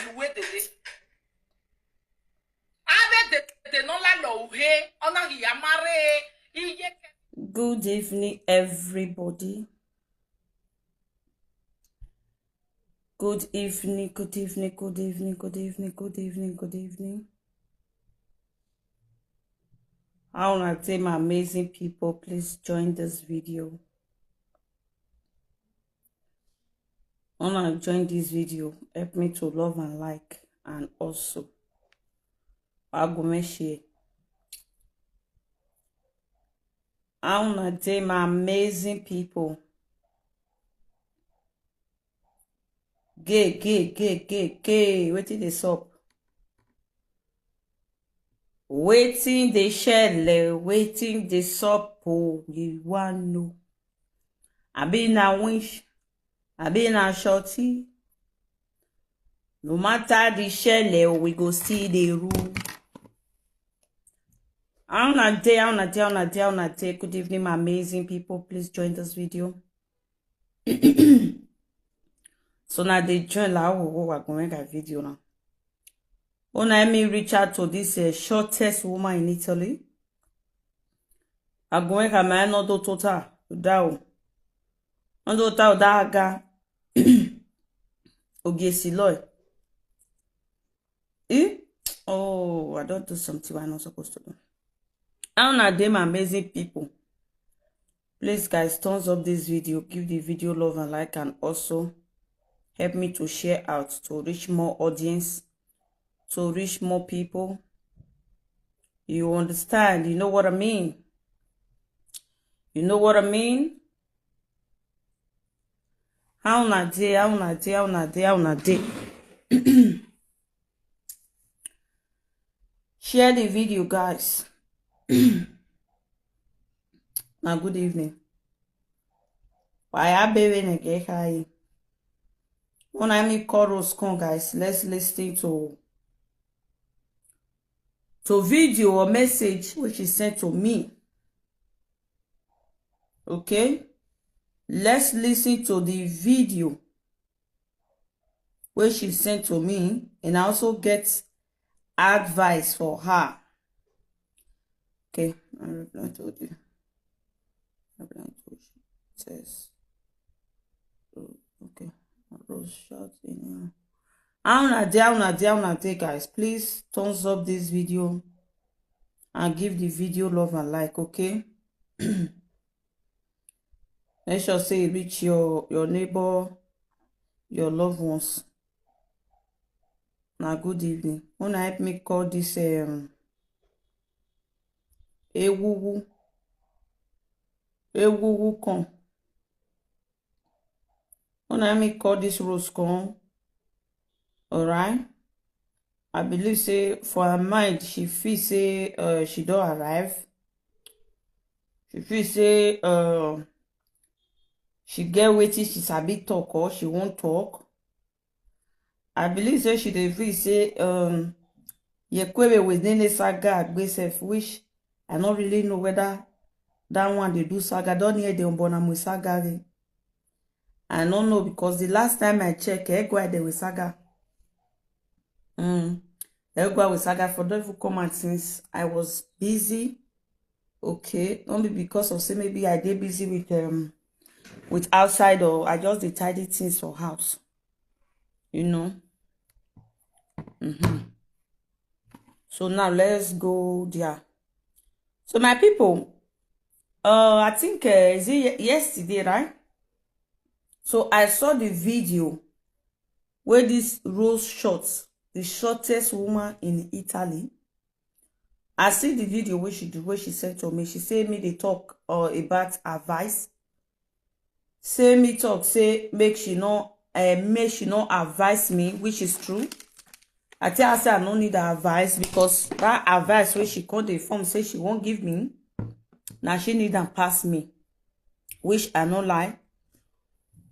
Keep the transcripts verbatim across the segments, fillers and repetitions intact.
Luwe dede. Ave dede no la lo he. Ona hi amare. Iye ke- Good evening, everybody. Good evening, good evening, good evening, good evening, good evening, good evening. I wanna say, my amazing people, please join this video. Wanna join this video, help me to love and like, and also, I go make share. I wanna say, my amazing people. Gay, gay, gay, gay, gay. Wetin dey sup? Wetin dey shele? Wetin dey sup? Oh, we wan know. Abi na wish? Abi na shorty? No matter the shele, we go still dey rule. How una dey? How una dey? How una dey? How una dey? Good evening, my amazing people. Please join this video. So now they join la wo wo wa go make a video now. Una help me reach out to this uh, shortest woman in Italy. I go make a man no do total down. No do total that ga. Ogiesi loy. Eh? Oh, I don't do something I'm not supposed to do. How una dey, my amazing people? Please, guys, thumbs up this video, give the video love and like, and also help me to share out to reach more audience, to reach more people. You understand? You know what I mean? You know what I mean? How una dey? How una dey? How una dey? How una dey? Share the video, guys. Now, good evening. Why I baby nigga hi? When I make calls come, guys, let's listen to to video or message which is sent to me. Okay, let's listen to the video which she sent to me, and I also get advice for her. Okay, I reply to you. I reply to you. Says, oh, okay. I was shot in. How una dey, how una dey, how una dey, guys? Please thumbs up this video and give the video love and like, okay? Make sure say e reach your your neighbor, your loved ones. Now, good evening. Wanna help me call this um Ewuwu Ewuwu come. Wanna help me call this Rose come. All right. I believe say for her mind, she feel say uh, she don arrive. She feel say uh, she get wetin she sabi talk or she wan talk. I believe say she dey feel say um, Yekwebe with Nene Saga Agbe sef, which I no really know whether that one dey do saga. Don hear the Ombonamo saga again. I no know because the last time I check, Egwa dey with saga. Mm. Egwa with saga for don even come out since I was busy. Okay, not be because of say maybe I dey busy with um with outside or I just dey tidy things for house. You know. Mm-hmm. So now let's go there. So my people, uh, I think uh, is it ye- yesterday, right? So I saw the video where this Rose Short, the shortest woman in Italy. I see the video where she do, where she sent to me. She say me they talk uh, about advice. Say me talk, say make she no, uh, make she no advise me, which is true. I tell her say I no need her advice because that advice where she come dey form say she won't give me. Now she need and pass me, which I no lie.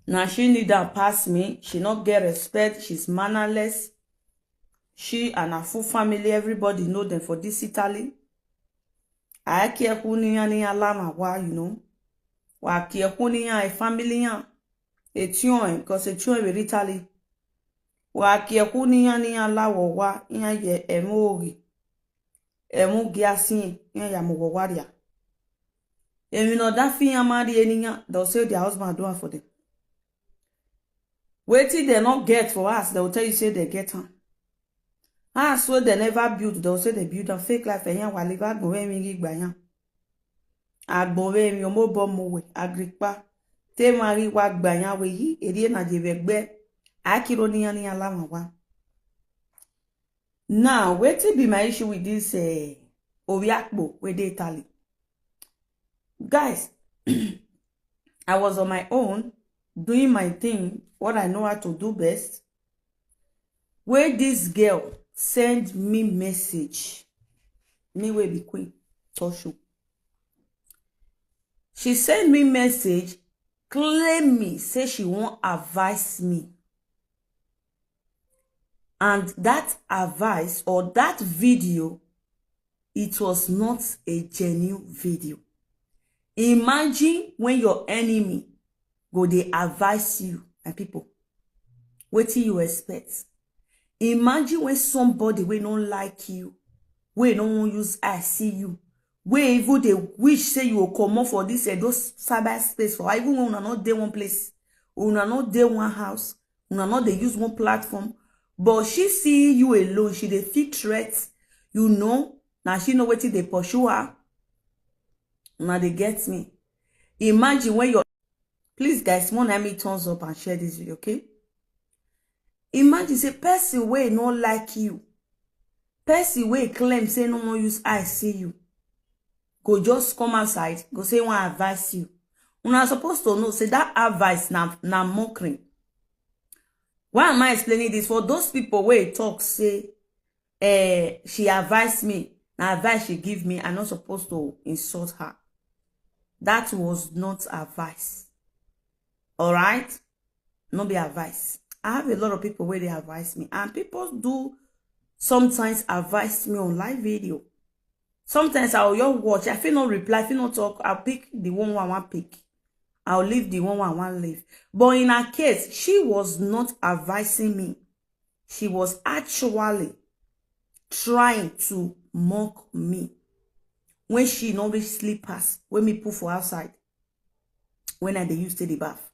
Now she need and pass me. She not get respect. She's mannerless. She and her full family, everybody know them for this Italy. I care who ni ya ni ya lama wa, you know. Wa care who ni ya a family ya. A tune, because a tune with Italy. Wa kie ku niya niya la wo wa, iya ye emu ogi. Emu giasin, iya ya mo wo wa ria. Emi no da fi ya mari eniya, they'll say their husband do am for them. Wetin they not get for us, they'll tell you say they get am. House wey they never build, they'll say they build am. Fake life, eyan wa live agbo we mi gi gba yan. Agbo we mi omo bo mo we, agripa. Te mari wa gba yan we yi, eri na je be gbe. Akiro niya niya la ma wa. Now, wetin be my issue with this, eh, Obiakpo wey dey Italy? Guys, I was on my own, doing my thing, what I know how to do best. Wey this girl send me message, me wey be queen, Toshu. She send me message, claim me, say she won't advise me. And that advice or that video, it was not a genuine video. Imagine when your enemy go dey advise you, my people. Wetin you expect? Imagine when somebody wey no like you, wey no wan use eye see you, wey even dey wish say you go comot for this Edo cyber space for, even when una no dey one place, una no dey one house, una no dey use one platform, but she see you alone, she dey feel threat, you know, na she know wetin dey pursue her. Una dey get me? Imagine when your, please guys, more than me thumbs up and share this video, okay? Imagine say person wey no like you, person wey claim say no wan use eye see you, go just come outside, go say wan advise you. Una suppose to know say that advice na, na mockery. Why am I explaining this? For those people wey talk say, eh, she advised me, na advice she give me, I not supposed to insult her. That was not advice. All right? No be advice. I have a lot of people where they advise me, and people do sometimes advise me on live video. Sometimes I'll just watch. I feel no reply, I feel no talk. I'll pick the one I want pick. I'll leave the one I want leave. But in her case, she was not advising me. She was actually trying to mock me. When she no reach slippers, when me put for outside, when I dey use take the bath.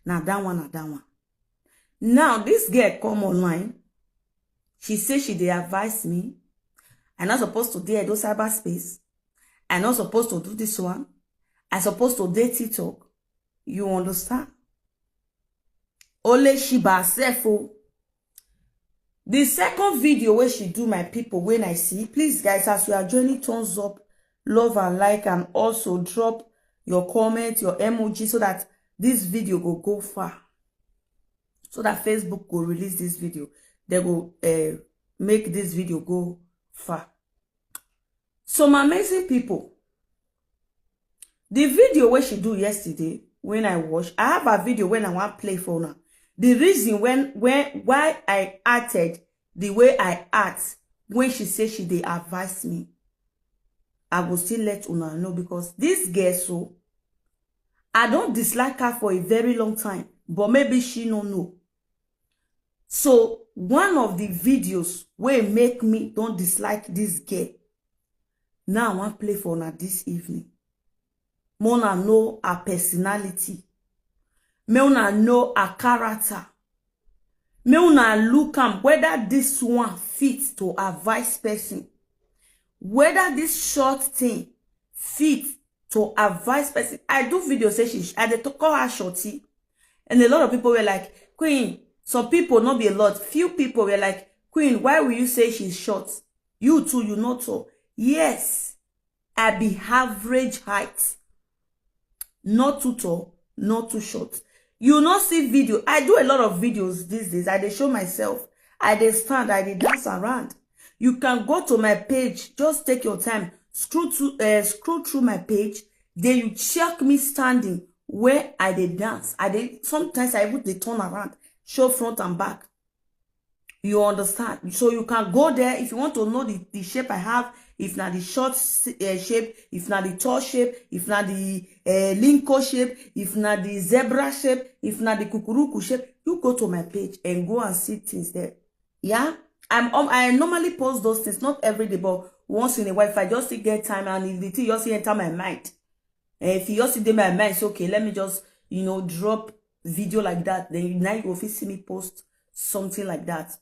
Now that one, now that one. Now this girl come online. She say she dey advise me. I not supposed to dey Edo cyberspace. I not supposed to do this one. I supposed to dey TikTok. You understand? Only she by herself. Oh. The second video where she do, my people, when I see, please guys, as you are joining, thumbs up, love and like, and also drop your comment, your emoji, so that this video go go far. So that Facebook go release this video. They go, eh, make this video go far. Some amazing people. The video where she do yesterday, when I watch, I have a video when I want play for now. The reason when, when, why I acted the way I act when she say she dey advise me, I will still let una know, because this girl, so I don't dislike her for a very long time, but maybe she no know. So one of the videos wey make me don't dislike this girl, now I want play for una this evening. Make una know her personality. Make una know her character. Make una look am whether this one fit to advise person. Whether this short thing fit to advise person. I do video say she, I dey to call her shorty. And a lot of people were like, "Queen," some people, not be a lot, few people were like, "Queen, why will you say she's short? You too, you not tall." Yes, I be average height. Not too tall, not too short. You not see video. I do a lot of videos these days. I dey show myself. I dey stand, I dey dance around. You can go to my page. Just take your time. Scroll through, uh, scroll through my page. Then you check me standing where I dey dance. I dey, sometimes I even dey turn around, show front and back. You understand? So you can go there if you want to know the, the shape I have. If na the short uh, shape, if na the tall shape, if na the uh, linko shape, if na the zebra shape, if na the kukuruku shape, You go to my page and go and see things there. Yeah, I'm um, I normally post those things, not every day, but once in a while, if I just still get time and if the thing just enter my mind, and if you just see my mind, it's okay. Let me just, you know, drop video like that. Then now you will see me post something like that.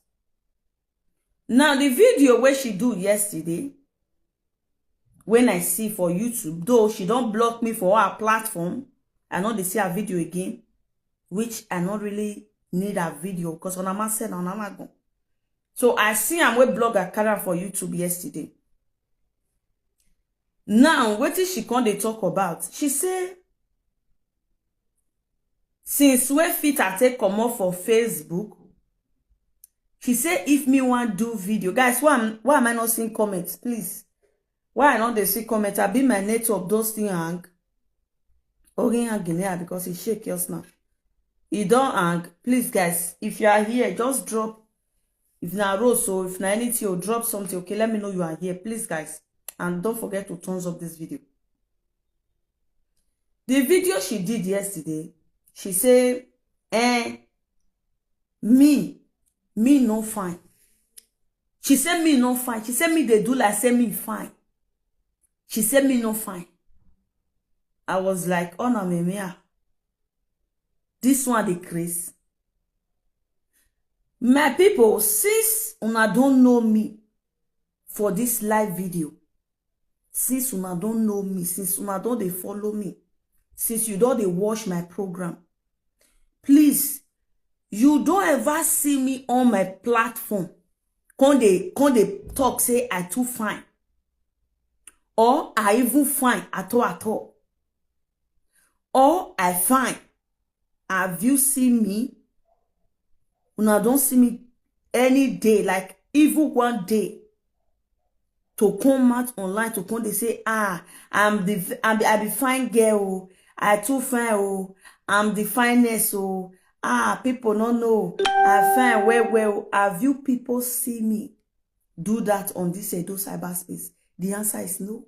Now the video where she do yesterday, when I see for YouTube, though she don't block me for her platform, I know they see her video again, which I not really need her video because on my send on my go. So I see am wey blogger carry am for YouTube yesterday. Now wetin she come dey talk about? She say since wey Fita take comot for Facebook, she say if me wan do video, guys, why am why am I not seeing comments? Please, why I no dey see comments? I be my network those thing hang. Orin hang in there because e shake just now. E don hang. Please, guys, if you are here, just drop. If na rose, so if na anything, you drop something. Okay, let me know you are here, please, guys. And don't forget to thumbs up this video. The video she did yesterday, she say, eh, me, me no fine. She say me no fine. She say me dey do like say me fine. She say me no fine. I was like, oh na me me ah. This one dey craze. My people, since una don't know me for this live video, since una don't know me, since una don't dey follow me, since you don't dey watch my program, please, you don't ever see me on my platform. Come dey come dey talk say I too fine, or I even fine at all at all, or I fine. Have you seen me? Una don't see me any day, like even one day, to come out online to come dey say, ah, I'm the I'm the, I be fine girl, oh, I too fine, oh, I'm the finest, oh, ah, people no know, I fine well well. Have you people see me do that on this Edo cyberspace? The answer is no.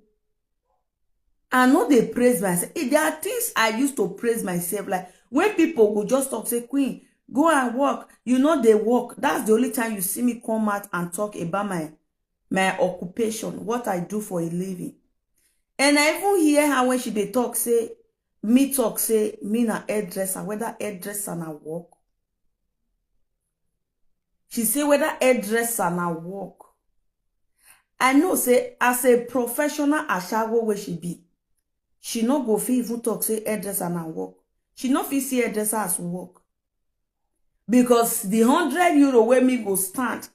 I no dey praise myself. Eh, there are things I used to praise myself. Like when people go just talk, say, Queen, go and work. You know they work. That's the only time you see me come out and talk about my my occupation, what I do for a living. And I even hear her when she dey talk, say, me talk, say, me na hairdresser, whether hairdresser na work. She say whether hairdresser na work. I know say as a professional ashawo wey she be, she no go fit even talk say hairdresser na work. She no fit see hairdresser as work. Because the hundred euro wey me go stand,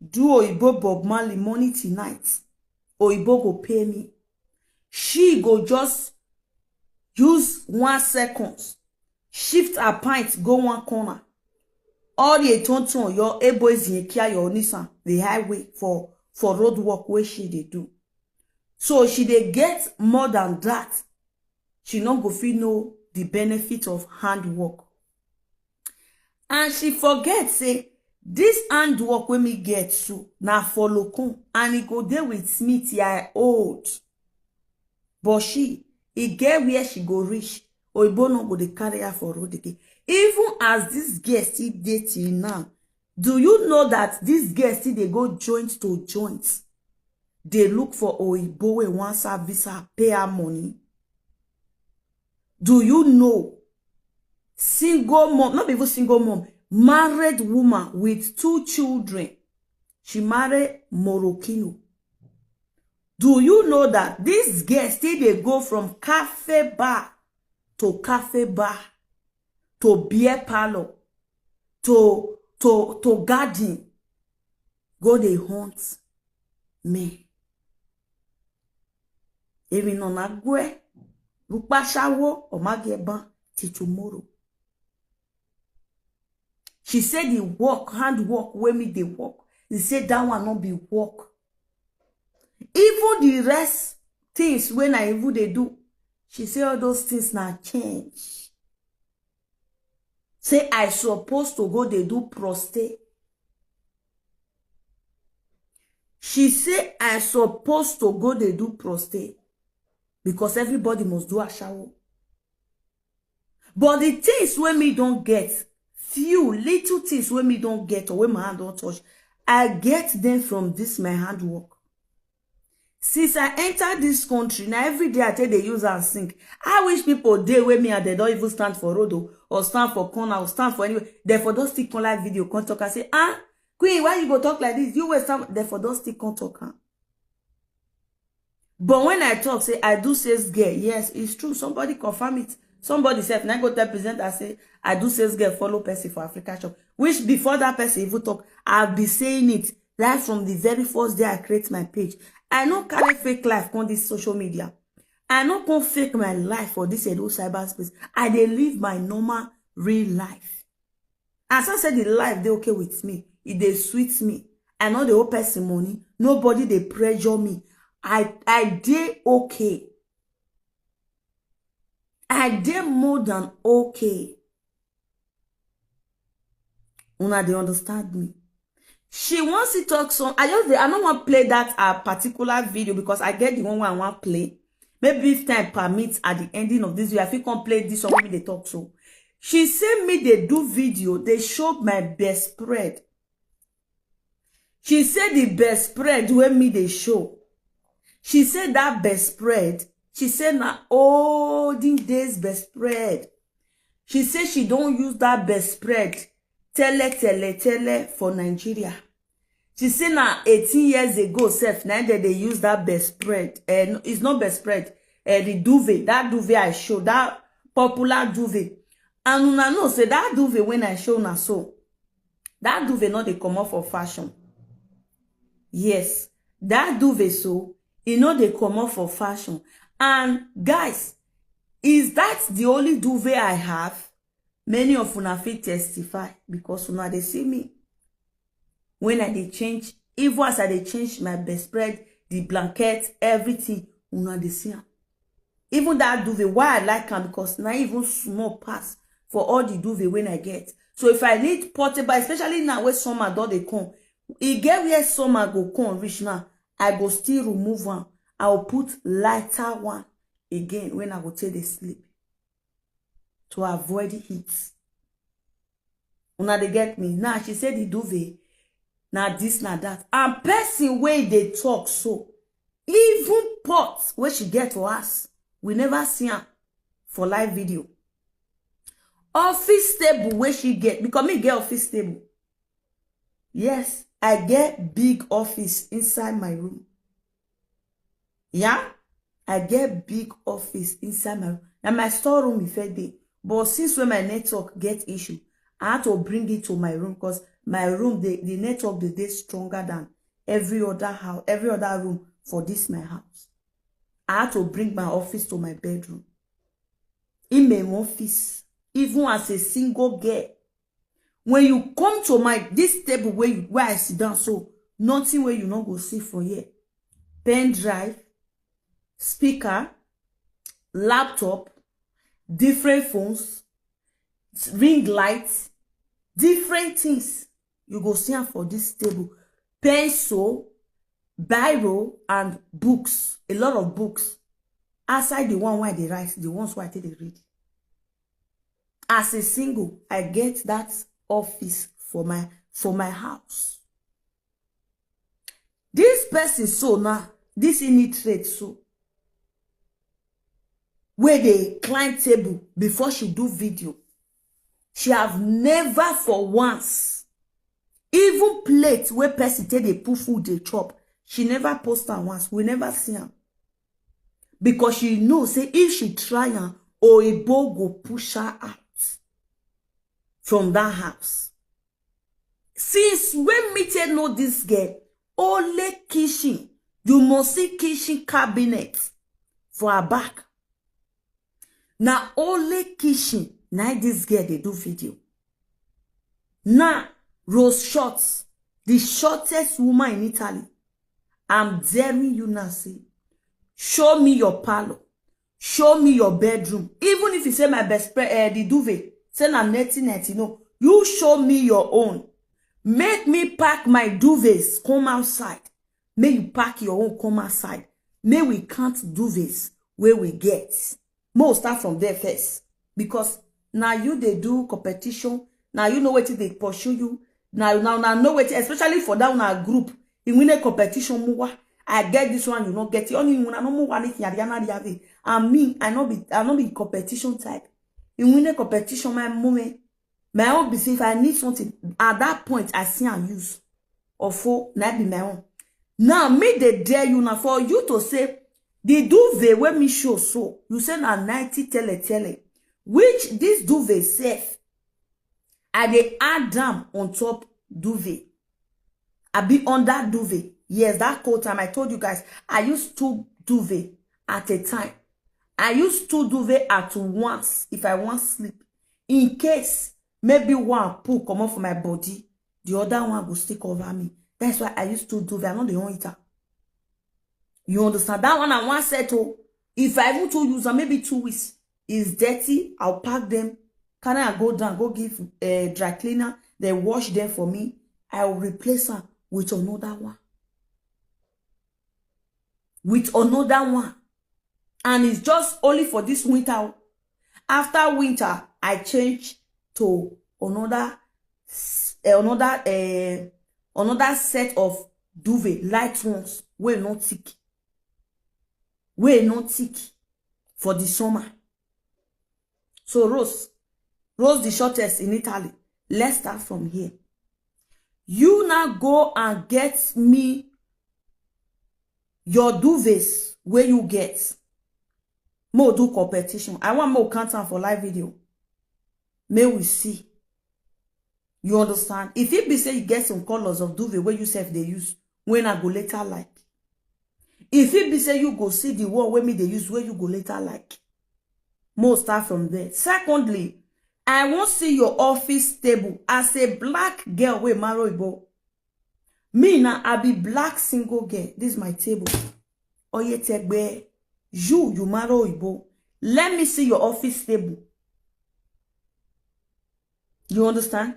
do Oyibo Bob Marley money tonight, Oyibo go pay me. She go just use one second, shift her pint, go one corner. All the tonton, your able is in your Nissan, the highway for, for road work where she dey do. So she dey get more than that. She no go fit know the benefit of handwork. And she forget say this handwork wey me get so na for Lokun, and e go dey with me till I old. But she, e get where she go reach, Oyibo no go dey carry her for road again. Even as this girl still dey till now, do you know that this girl still dey go joint to joint, dey look for Oyibo wey wan service her, pay her money? Do you know? Single mom, not even single mom, married woman with two children. She marry Morokino. Do you know that this girl still dey go from cafe bar to cafe bar to beer parlor to to to garden, go dey hunt men? Emi no na gwe, rukpa shawo, omage ban till tomorrow. She say the work, handwork wey me dey work, he say that one no be work. Even the rest things wey na even dey do, she say all those things na change. Say I suppose to go dey do prostate. She say I suppose to go dey do prostate because everybody must do ashawo. But the things wey me don get, few little things wey me don get or wey my hand don touch, I get them from this my handwork. Since I enter this country, na every day I take dey use and sing. I wish people dey wey me and dem don even stand for road o, or stand for corner, or stand for anywhere. Dem for don still come live video, come talk and say, "Ah, Queen, why you go talk like this? You wey stand," dem for don still come talk am. But when I talk, say I do sales girl, yes, it's true. Somebody confirm it. Somebody sef na go tell presenter say I do sales girl follow person for Africa shop. Which before that person even talk, I've been saying it right from the very first day I create my page. I no carry fake life on this social media. I no come fake my life for this Edo cyberspace. I dey live my normal real life. As I say the life dey okay with me, e dey sweet me. I no dey owe person money, nobody dey pressure me. I I dey okay. I dey more than okay. Una dey understand me? She wants to talk some. I just dey, I no wan play that uh, particular video because I get the one wey I wan play. Maybe if time permits at the ending of this video, I fit come play this one wey me dey talk so. She say me dey do video, dey show my best spread. She say the best spread wey me dey show. She say that best spread. She say na olden days best spread. She say she don use that best spread tele tele tele for Nigeria. She say na eighteen years ago sef na dem dey use that best spread. Eh, no, it's not best spread. Eh, the duvet, that duvet I show, that popular duvet. And una know say that duvet wey I show una so, that duvet no dey comot for fashion. Yes, that duvet so, e no dey comot for fashion. And guys, is that the only duvet I have? Many of una fit testify because una dey see me. When I dey change, even as I dey change my best spread, the blanket, everything, una dey see am. Even that duvet, why I like am, because na even small pass for all the duvet wey I get. So if I need portable, especially now wey summer don dey come, e get where summer go come reach now, I go still remove am. I go put lighter one again wey I go take dey sleep to avoid heat. Una dey get me? Now she say the duvet, na this, na that. And person wey dey talk so, even pot wey she get for house, we never see am for live video. Office table wey she get, because me get office table. Yes, I get big office inside my room. Yeah, I get big office inside my room. Na my storeroom e first dey. But since when my network get issue, I had to bring it to my room because my room, the, the network dey dey stronger than every other house, every other room for this my house. I had to bring my office to my bedroom. In my office, even as a single girl, when you come to my this table where you where I sit down, so nothing where you not go see for here. Pen drive, speaker, laptop, different phones, ring lights, different things. You go see am for this table. Pencil, biro, and books. A lot of books. Aside the one wey I dey write, the ones wey I take dey read. As a single, I get that office for my for my house. This person so now, this illiterate so, wey dey climb table before she do video, she have never for once, even plate wey person take dey put food dey chop, she never post am once. We never see am. Because she know say if she try am, oyibo go push her out from that house. Since when me take know this girl, only kitchen, you must see kitchen cabinet for her back. Na only kitchen na this girl dey do video. Now, Rose Shorts, the shortest woman in Italy, I'm daring you now say, show me your parlor, show me your bedroom. Even if you say my best friend, eh, the duvet, say na nineteen ninety, no, you show me your own. Make me pack my duvets, come outside. Make you pack your own, come outside. Make we count duvets wey we get. Make we start from there first. Because na you dey do competition, Now you know wetin dey pursue you. Now, now, now know wetin, especially for that una group. In win a competition more. I get this one, you no get it. Only una no more one if you are not have it. And me, I no be, I no be competition type. In win a competition, my moment. My own be say if I need something at that point, I see and use. Or for na be my own. Now me dey dare you now for you to say the duvet wey me show so you say na ninety tele tele, which this duvet sef I dey add am on top duvet. I be under duvet. Yes, that cold time I told you guys I use two duvet at a time. I use two duvet at once if I wan sleep, in case maybe one pull comot for my body, the other one go still cover me. That's why I use two duvet. I no dey own heater. You understand? That one I wan settle. If I even to use am, maybe two weeks, is dirty, I'll pack them. Carry am go down, go give uh, dry cleaner. They wash them for me. I will replace am with another one. With another one. And it's just only for this winter. After winter, I change to another s- eh, another uh, another set of duvet, light ones, wey no thick, wey no thick for the summer. So Rose, Rose the shortest in Italy. Let's start from here. You now go and get me your duvets where you get. More do competition. I want more content for live video. May we see. You understand? If it be say you get some colors of duvet where you self they use, when I go later like. If it be say you go see the one where me they use, where you go later like. More start from there. Secondly, I won't see your office table as a black girl with Maro Ibo. Me now, I be black single girl. This is my table. Oyetegbe, you, you Maro Ibo. Let me see your office table. You understand?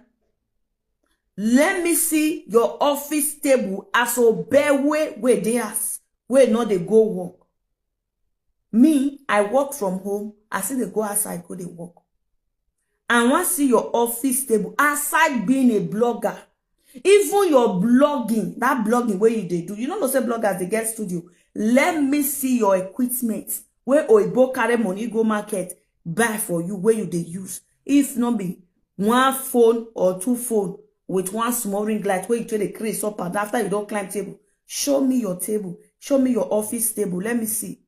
Let me see your office table as a bear way where they ask, where not they go work. Me, I work from home. I see they go outside, go they work. I want see your office table. Aside being a blogger, even your blogging, that blogging where you they do, you don't know say bloggers they get studio. Let me see your equipment. Where Oibo carry money go market buy for you where you they use. If not be one phone or two phone with one small ring light where you take the crease up and after you don't climb table, show me your table. Show me your office table. Let me see.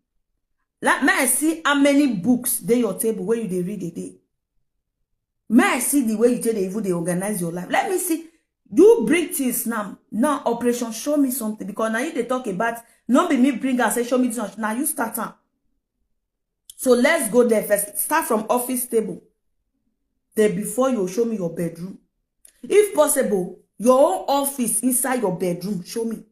Let me see how many books they your table where you they read a day. May I see the way you take they even they organize your life. Let me see. You bring things now. Now operation show me something because now you they talk about not be me bring and say show me this one. Now you start am. So let's go there first. Start from office table. Then before you show me your bedroom. If possible, your own office inside your bedroom, show me.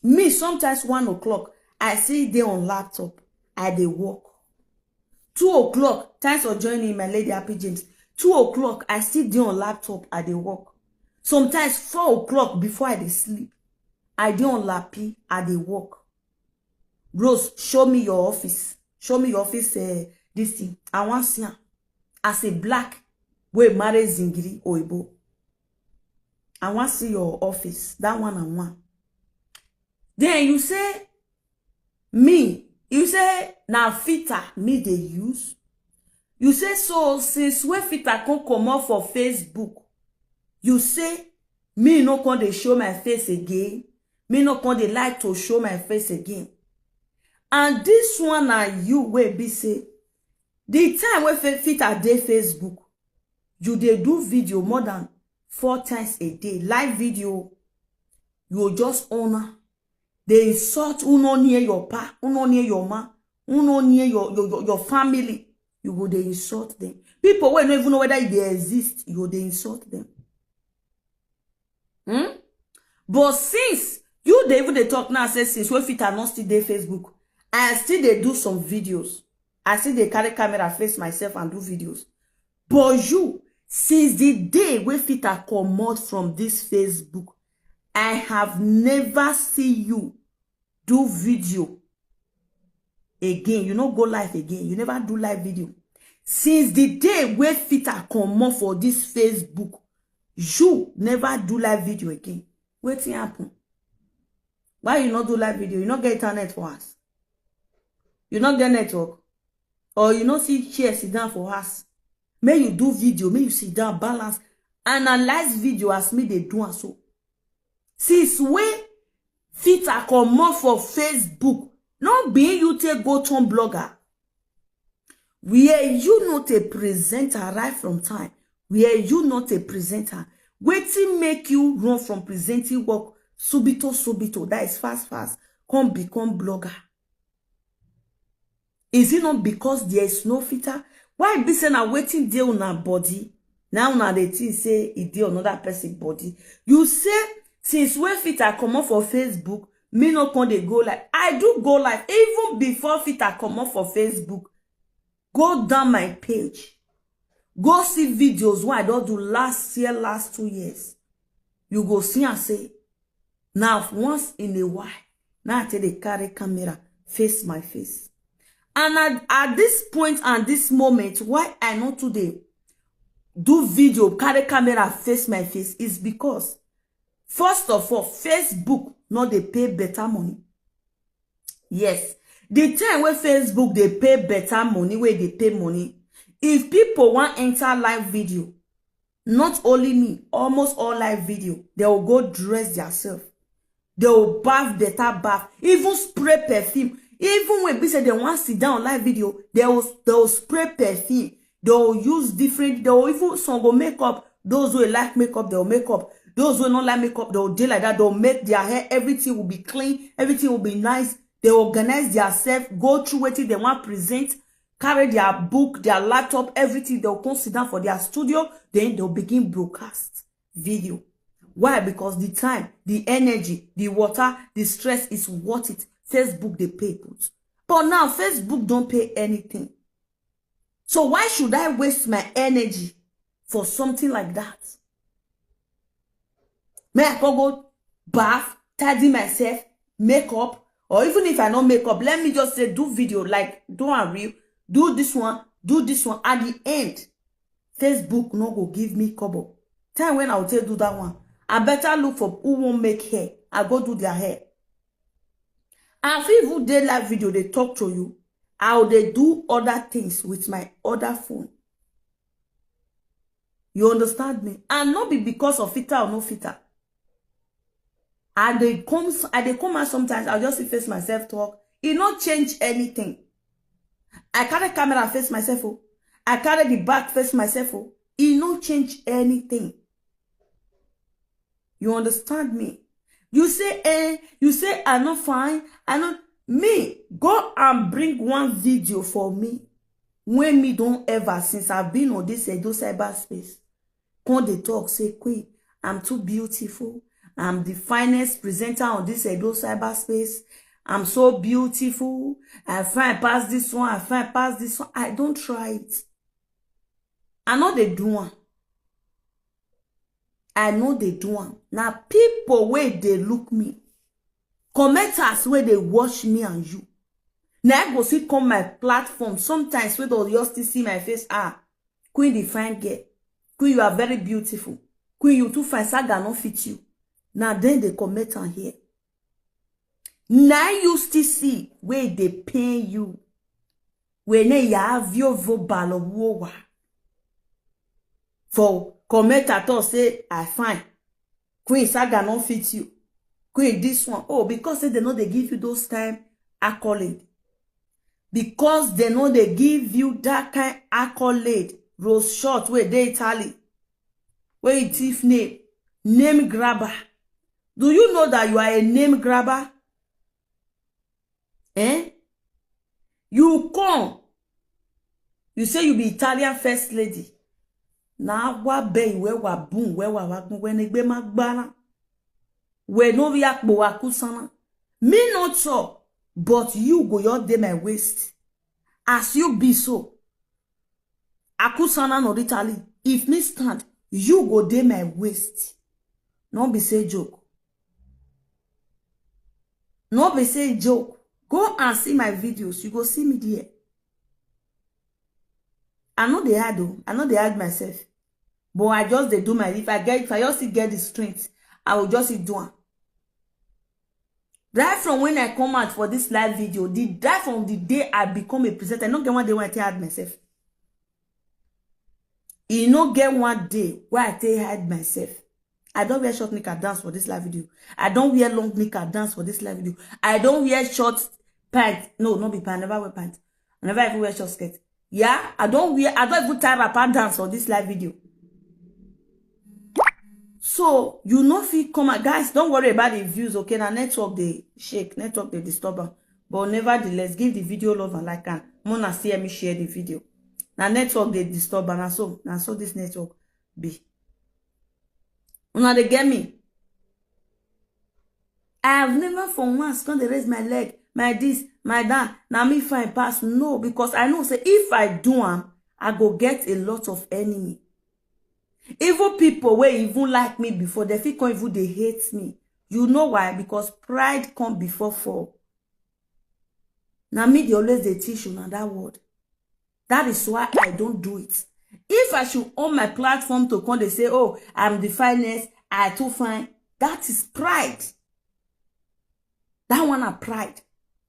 Me, sometimes one o'clock, I see they on laptop, I they work. Two o'clock, thanks for joining my lady Happy James. Two o'clock, I still dey on laptop, I dey work. Sometimes four o'clock before I dey sleep, I dey on lappy, I dey work. Rose, show me your office. Show me your office, uh, this thing. I want see am. As a black, wey marry Zingiri Oyibo. I want see your office. That one I want. Then you say, me, you say, na filter me dey use. You say, so since wey filter come comot for Facebook, you say, me no come dey show my face again. Me no come dey like to show my face again. And this one na you wey be say, the time wey fe-, filter dey Facebook, you dey do video more than four times a day, live video. You go just on am, dey insult who no near your pa, who no near your ma, who no near your, your, your, your family. You go dey insult them. People wey no even know whether you dey exist, you go dey insult them. Hmm? But since you dey even dey talk now, say since wey filter no still dey Facebook, I still dey do some videos. I still dey carry camera face myself and do videos. But you, since the day wey filter comot from this Facebook, I have never see you do video again. You no go live again. You never do live video. Since the day wey Fita comot for this Facebook, you never do live video again. Wetin happen? Why you no do live video? You no get internet for house? You no get network? Or you no see chair sit down for house? Make you do video, make you sit down, balance, analyze video as me dey do am so. Since wey Fita comot for Facebook, no be you take go turn blogger. Where you not a presenter right from time, where you not a presenter, wetin make you run from presenting work subito subito, that is fast fast, come become blogger? Is it not because there is no Fita? Why be say na wetin dey una body? Now una dey think say e dey another person body. You say since wey Fita comot for Facebook, me no come dey go live. I do go live even before Fita comot for Facebook. Go down my page, go see videos wey I don do last year, last two years. You go see am say na once in a while na I take dey carry camera face my face. And at, at this point and this moment, why I no too dey do video, carry camera face my face is because, first of all, Facebook no dey pay better money. Yes, the time wey Facebook dey pay better money, wey dey pay money, if people wan enter live video, not only me, almost all live video, they will go dress themselves. They will baff better baff, even spray perfume. Even when be say they wan sit down live video, they will, they will spray perfume. They will use different, they will even, some go make up. Those wey like makeup, they will make up. Those wey no like makeup, they will dey like that. They will make their hair, everything will be clean, everything will be nice. They organize themselves, go through wetin they wan present, carry their book, their laptop, everything. They will come sit down for their studio, then they will begin broadcast video. Why? Because the time, the energy, the water, the stress is worth it. Facebook dey pay put. But now, Facebook don pay anything. So why should I waste my energy for something like that? May I go go bath, tidy myself, make up, or even if I no make up, let me just say do video, like, do a reel, do this one, do this one. At the end, Facebook no go give me kobo. Time when I will take do that one, I better look for who won't make hair. I go do their hair. I fit even dey live video, they talk to you. I will dey do other things with my other phone. You understand me? And not be because of Fita or no Fita. I dey come, I dey come out sometimes. I'll just see face myself talk. It not change anything. I carry camera face myself. Oh. I carry the back face myself. Oh. It not change anything. You understand me? You say, eh, you say I not fine. I not, me, go and bring one video for me. When me don't ever, since I've been on this Edo cyberspace, come dey talk say, "Queen, I'm too beautiful. I'm the finest presenter on this Edo cyberspace. I'm so beautiful. I fine pass this one. I fine pass this one." I don't try it. I know they do one. I know they do one. Now people where they look me, commenters where they watch me and you. Now I go see come my platform. Sometimes we don't just still see my face. Ah, Queen the fine girl. Queen, you are very beautiful. Queen, you too fine. Saga no fit you. Now then they comment on here. Now you still see where they pay you. When they have your verbal war. For comment at all, say, "I fine. Queen Saga no fit you. Queen this one." Oh, because say they know they give you those kind accolade. Because they know they give you that kind accolade. Rose Short, where they Italy. Where you thief name. Name grabber. Do you know that you are a name grabber? Eh? You come. You say you be Italian first lady. Na wa be we wa bun we wa wa gun we negbe ma gbara. We no ri akpo wa kusana. Me not so, but you go your day my waist. As you be so. Akusana no Italy. If me stand, you go day my waist. No be say joke. No be say joke. Go and see my videos. You go see me there. I no dey hide o, I no dey hide myself. But I just dey do my, if I get, if I just still get the strength, I will just still do am. Right from when I come out for this live video, the, right from the day I become a presenter, I no get one day when I take hide myself. E no get one day where I take hide myself. I don't wear short knicker dance for this live video. I don't wear long knicker dance for this live video. I don't wear short pants. No, not be pants. I never wear pants. I never even wear short skirt. Yeah, I don't wear, I don't even tie wrapper dance for this live video. So you no fit come out, guys. Don't worry about the views, okay? Na network dey shake, network dey disturb am. But nevertheless, give the video love and like am. Mona see me share the video. Na network dey disturb am. Na so, na so this network be. Una dey get me? I have never for once come dey raise my leg, my this, my that. Na me fine pass, no, because I know say if I do am, I go get a lot of enemy. Even people wey even like me before, they fit come even dey hate me. You know why? Because pride come before fall. Na me dey always dey teach una that word. That is why I don't do it. If I should own my platform to come dey say, "Oh, I'm the finest, I too fine," that is pride. That one na pride,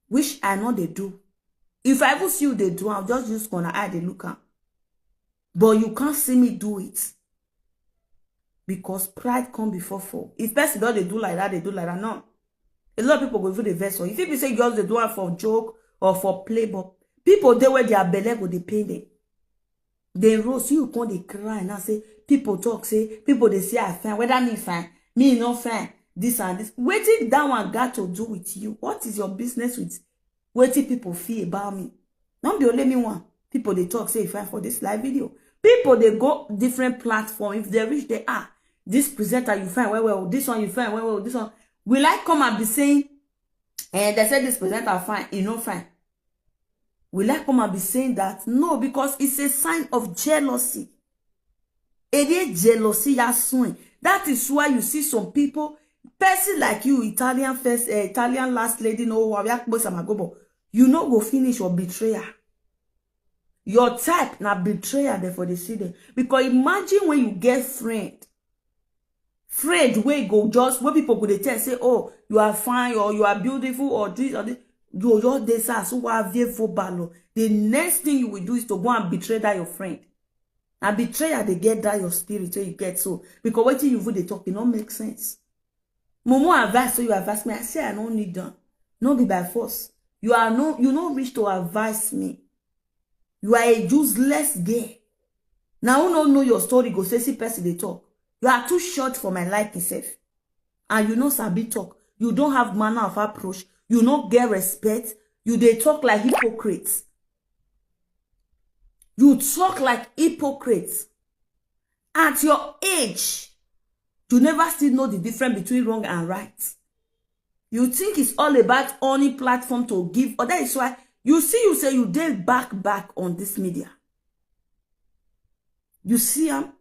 which I no dey do. If I even see you dey do am, just use corner eye dey look am. But you can't see me do it. Because pride come before fall. If person don dey do like that, dey do like that, no. A lot of people go even dey vex for you. If you be say you just dey do am for joke or for play, but people dey where their belle go dey pain them. They roast you, come dey cry now, say people talk, say people dey say I fine. Whether me fine, me no fine, this and this. Wetin that one got to do with you? What is your business with wetin people feel about me? No be only me one. People dey talk say e fine for this live video. People dey go different platform. If they reach there, ah, this presenter you fine well well, this one you fine well well, this one. Will I come and be saying, eh, they say this presenter fine, e no fine? Will I come and be saying that? No, because it's a sign of jealousy. E dey jealousy ya swing. That is why you see some people, person like you, Italian first, eh, Italian last lady, no, wa-, wa-, wa-, Samagobo, you no go finish or betrayer. Your type na betrayer, therefore they see them. Because imagine when you get friend, friend wey go just, wey people go dey tell say, "Oh, you are fine," or "You are beautiful," or this or this. You just dey say, "So what have you for balo?" The next thing you will do is to go and betray that your friend. Na betrayal dey get that your spirit wey you get so, because wetin you even dey talk, e no make sense. Mumu advice wey you advise me, I say I no need am. No be by force. You are no, you no reach to advise me. You are a useless girl. Na who no know your story go say see person dey talk. You are too short for my liking sef. And you no sabi talk. You don't have manner of approach. You no get respect. You dey talk like hypocrite. You talk like hypocrite. At your age, you never still know the difference between wrong and right. You think it's all about owning platform to give, or that is why you see you say you dey back, back on this media. You see am?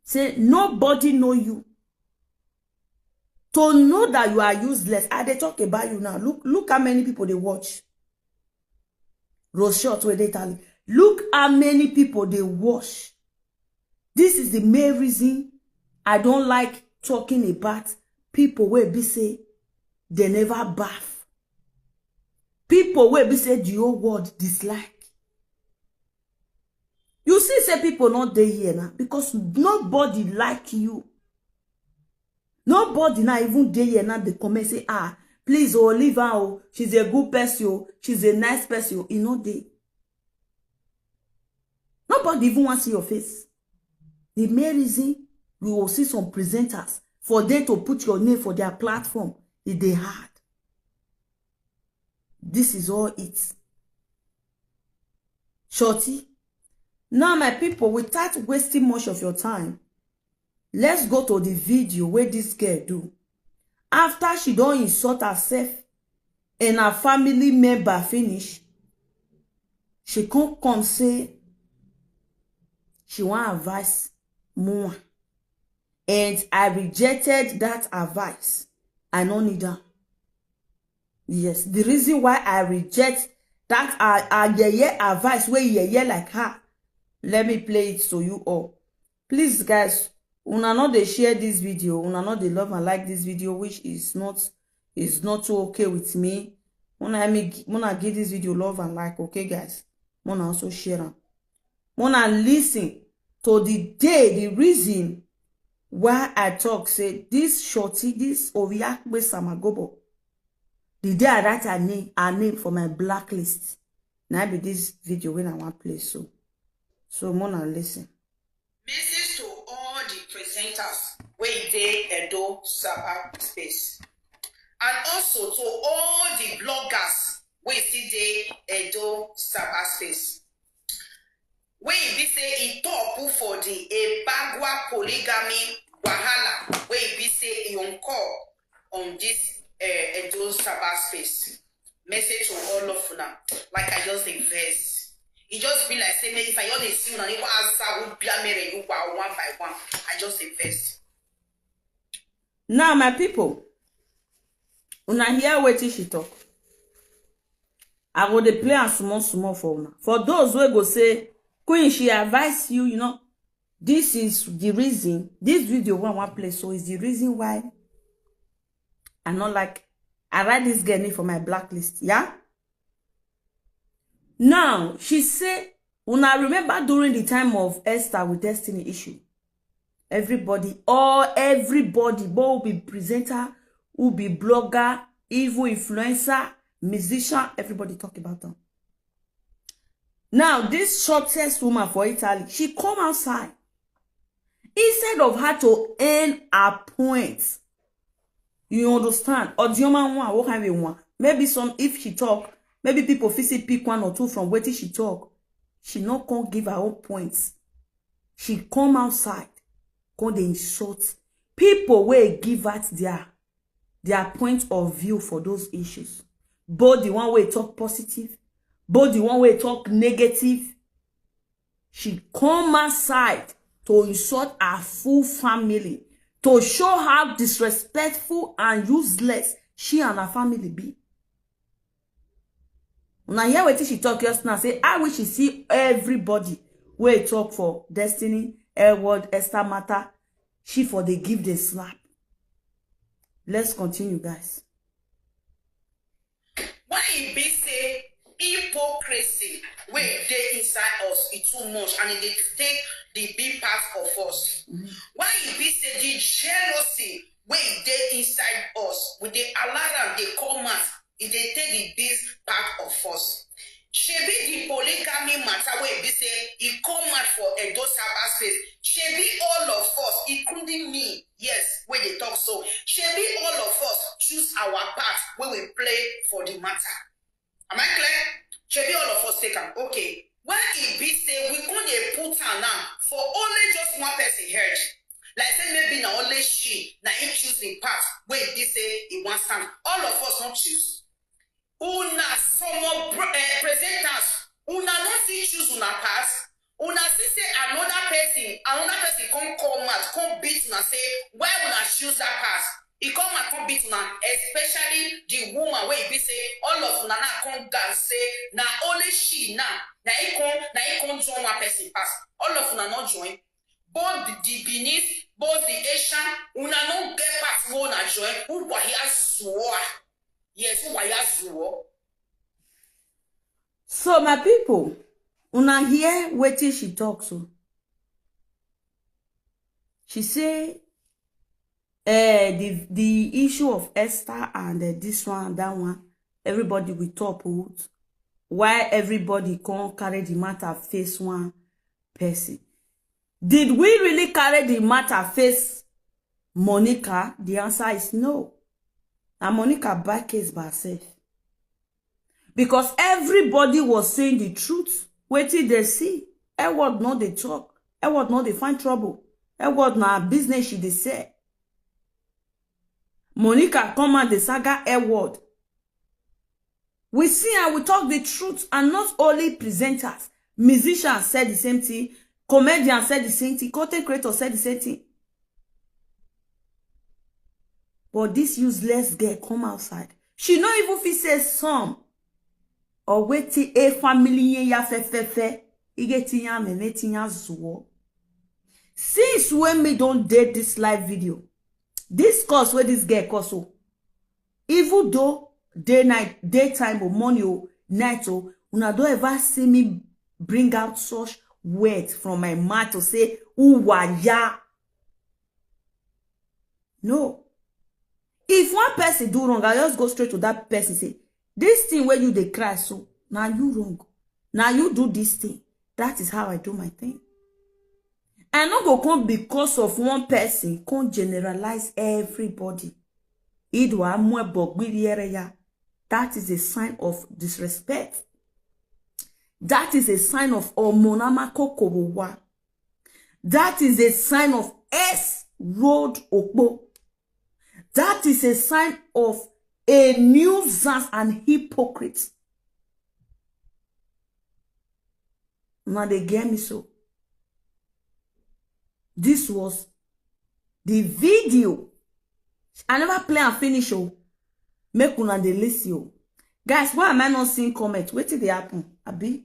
Say nobody know you. To know that you are useless, I dey talk about you now. Look, look how many people dey watch. Rose Short wey dey Italy. Look how many people dey watch. This is the main reason I don't like talking about people wey be say they never baff. People wey be say the whole world dislike. You see say people no dey here now because nobody like you. Nobody now even dey here now dey comment say, "Ah, please, oh, leave her, oh, she's a good person, oh, she's a nice person, oh." E no dey. Nobody even wan see your face. The main reason we will see some presenters for them to put your name for their platform, e dey hard. This is all it. Shorty. Now, my people, without wasting much of your time, let's go to the video wey this girl do. After she don insult herself and her family member finish, she come come say she wan advise Mua. And I rejected that advice. I no need am. Yes, the reason why I reject that, uh, uh, yeye advice wey yeye like her, Let me play it to you all. Please, guys, una no dey share this video, una no dey love and like this video, which is not, is not too okay with me. Una help me gi-, una give this video love and like, okay, guys? Una also share am. Una listen to the day, the reason why I talk say this shorty, this Oviakpe Samagobo, the day I write her name, her name for my blacklist, na be this video wey I wan play so. So una listen. Message to all the presenters wey dey Edo cyberspace, and also to all the bloggers wey still dey Edo cyberspace. Wey e be say e top for the Ebagwa polygamy wahala wey e be say e occur on this, eh, Edo cyberspace. Message to all of una. Like, I just dey vex. E just be like say, make, if I just dey see una, even as I would be a mere you one by one. I just dey vex. Now, my people, una hear wetin she talk. I go dey play am small small for una. For those wey go say, "Queen, she advise you, you know." This is the reason. This video wey I wan play so is the reason why I no like, I write this girl name for my blacklist. Yeah? Now, she say, una remember during the time of Esther with Destiny issue, everybody, all, everybody, both who be presenter, who be blogger, even influencer, musician, everybody talk about them. Now, this shortest woman for Italy, she come outside. Instead of her to earn her points, you understand? Or the woman one, what kind of one? Maybe some, if she talk, maybe people fit see pick one or two from wetin she talk. She no come give her own points. She come outside, come dey insult people wey give out their, their point of view for those issues. Both the one wey talk positive, both the one wey talk negative. She come outside to insult her full family, to show how disrespectful and useless she and her family be. Una hear wetin she talk just now, say how wish she see everybody wey talk for Destiny, Edward, Esther matter, she for dey give the slap. Let's continue, guys. Why e be say hypocrisy wey dey inside us e too much and e dey take the big part of us? Why e be say the jealousy wey dey inside us, we dey allow am dey come out, e dey take the big part of us? Shebi the polygamy matter wey be say e come out for Edo cyberspace, shebi all of us, including me, yes, wey dey talk so, shebi all of us choose our part wey we play for the matter? Am I clear? Shebi all of us take am. Okay. Why e be say we come dey put am now for only just one person head? Like say maybe na only she, na him choose the part wey e be say e wan stand. All of us no choose. Una some of br-, eh, presenters, una no fit choose una path. Una see say another person, another person come come out, come beat una say why una choose that path. E come out come beat una, especially the woman wey e be say all of una now come gather say na only she now, na e come, na e come join one person pass. All of una no join. Both the, the Benin, both the Asian, una no get pass wey una join. Who wa ya zuwa? Yes, who wa ya zuwa? So, my people, una hear wetin she talk so. She say, eh, the, the issue of Esther and, eh, this one, that one, everybody will talk out. Why everybody can't carry the matter face one person? Did we really carry the matter face Monica? The answer is no. And Monica back case by herself. Because everybody was saying the truth. Wetin they see. Edward no dey talk. Edward no dey find trouble. Edward na business she dey sell. Monica come out the saga Edward. We see and we talk the truth, and not only presenters, musicians said the same thing, comedians said the same thing, content creators said the same thing. But this useless girl come outside. She no even fit say some or wetin a family yen ya fe fe fe. Ige tinya meme tinya zuo. Since when me don dey this live video, this course wey this girl cause so, even though day night, daytime or morning or night or, una don ever see me bring out such word from my mouth to say, "Uwaya." No. If one person do wrong, I just go straight to that person, say, "This thing where you dey cry so, now you wrong. Now you do this thing." That is how I do my thing. I no go come because of one person, come generalize everybody. Idwa mwe bogwiri ere ya. That is a sign of disrespect. That is a sign of omonama kokowowa. That is a sign of S road okpo. That is a sign of a nuisance and hypocrite. Now they get me so. This was the video. I never play and finish. Oh, make una dey listen. Oh, guys, why am I not seeing comment? Wetin dey happen, abi?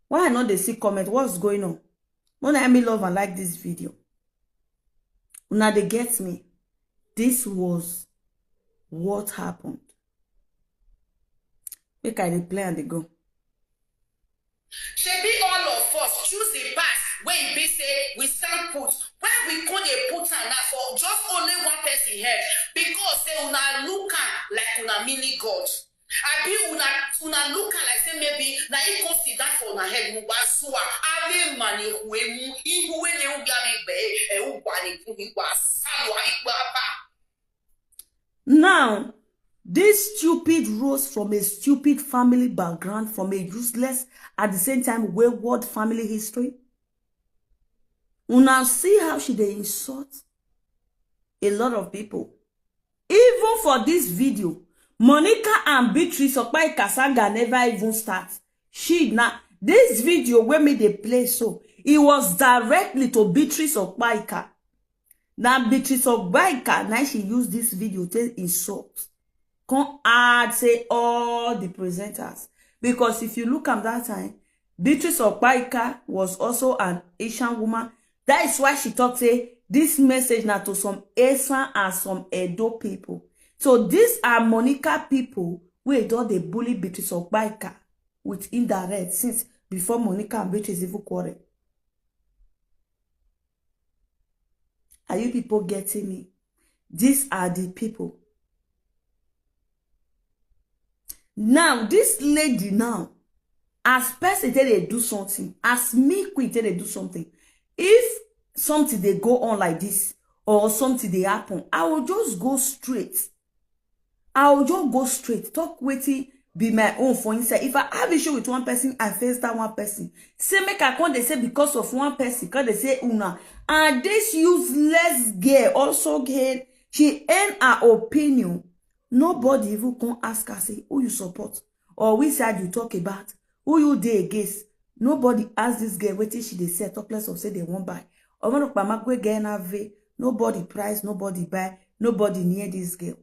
Why I not dey see comment? What's going on? Una help me love and like this video. Una dey get me. This was what happened. Make I dey play and dey go. Shebi all of us choose the path wey e be say we stand put. When we come dey put am now for just only one person head, because say una look am like una mini God. Abi una, una look am like say maybe na him come sit down for una head, mu gba suwa. Ave mani huemu, ibu we ne ubi ami gbe, e ugwa ni fu mi gwa salu, ami gba ba. Now, this stupid rose from a stupid family background, from a useless, at the same time, wayward family history. Una see how she dey insult a lot of people. Even for this video, Monica and Beatrice Okpaika saga never even start. She na, this video wey me dey play so, it was directly to Beatrice Okpaika. Na Beatrice Okpaika na she use this video take insult. Come add say all the presenters. Because if you look am that time, Beatrice Okpaika was also an Asian woman. That is why she talk say this message na to some Asian and some Edo people. So these are Monica people wey don dey bully Beatrice Okpaika with indirect since before Monica and Beatrice even quarrel. Are you people getting me? These are the people. Now, this lady now, as person take dey do something, as me queen take dey do something, if something dey go on like this, or something dey happen, I will just go straight. I will just go straight, talk wetin be my own for inside. If I have issue with one person, I face that one person. Say make I come dey say because of one person, come dey say una. And this useless girl also get, she earn her opinion. Nobody even come ask her say who you support or which side you talk about, who you dey against. Nobody ask this girl wetin she dey sell, talk less of say they wan buy. Omo no pa ma gwe get na ve. Nobody price, nobody buy, nobody near this girl.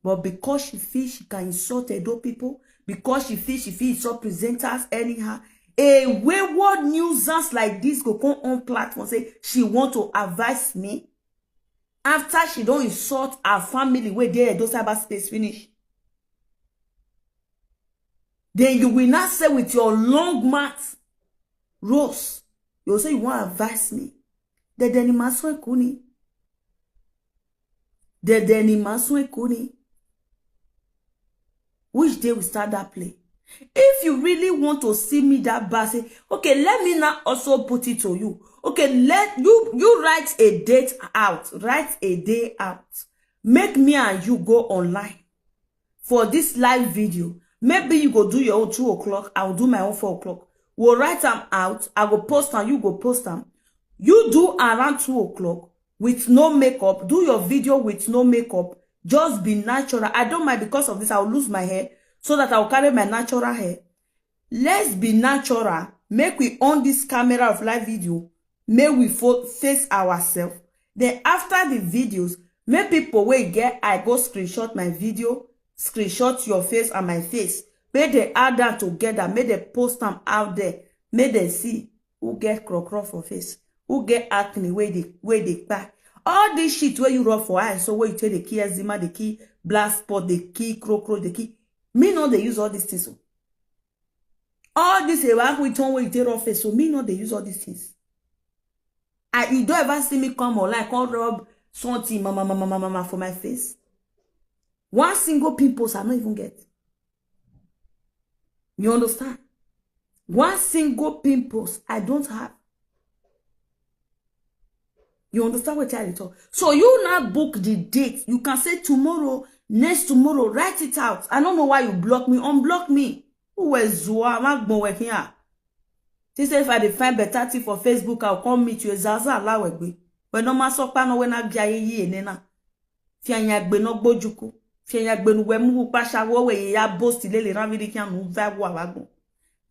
But because she feel she can insult Edo people, because she feel she feel insult presenters anyhow, a wayward nuisance like this go come on platform say she want to advise me after she don insult her family wey dey Edo cyberspace finish. Then you will not say with your long mouth, Rose, you say you wan advise me. Dede ni masun ekuni. Dede ni masun ekuni. Which day we start that play? If you really want to see me that bad, say, okay, let me now also put it to you. Okay, let you, you write a date out, write a day out. Make me and you go online for this live video. Maybe you go do your own two o'clock, I will do my own four o'clock. We'll write them out. I go post and you go post them. You do around two o'clock with no makeup. Do your video with no makeup. Just be natural. I don't mind because of this, I'll lose my hair so that I'll carry my natural hair. Let's be natural. Make we on this camera of live video. Make we fo- face ourselves. Then after the videos, make people wey get I go screenshot my video, screenshot your face and my face. Make they add that together. Make they post them out there. Make dem see who get crocro for face, who get acne wey dey wey dey kpai. All this shit wey you rub for eye, so wey you take dey kill eczema, dey kill black spot, dey kill crocro, dey kill. Me no dey use all these things. So all this ewa we turn wey you take rub face, so me no dey use all these things. I you don't ever see me come online come rub something mama mama mama mama for my face. One single pimples I no even get. You understand? One single pimples I don't have. You understand what I talk? So you now book the date. You can say tomorrow, next tomorrow, write it out. I don't know why you block me. Unblock me. Who was Zua? Magbon here. She said if I dey find better thing for Facebook, I'll come meet you. Zaza allow we. When no maso pa no when I get ye nena. Fianyagbe no gbojuku. Fianyagbe no we mu pasha wo we ya boast lele ran vidi kyan no va wo awagbon.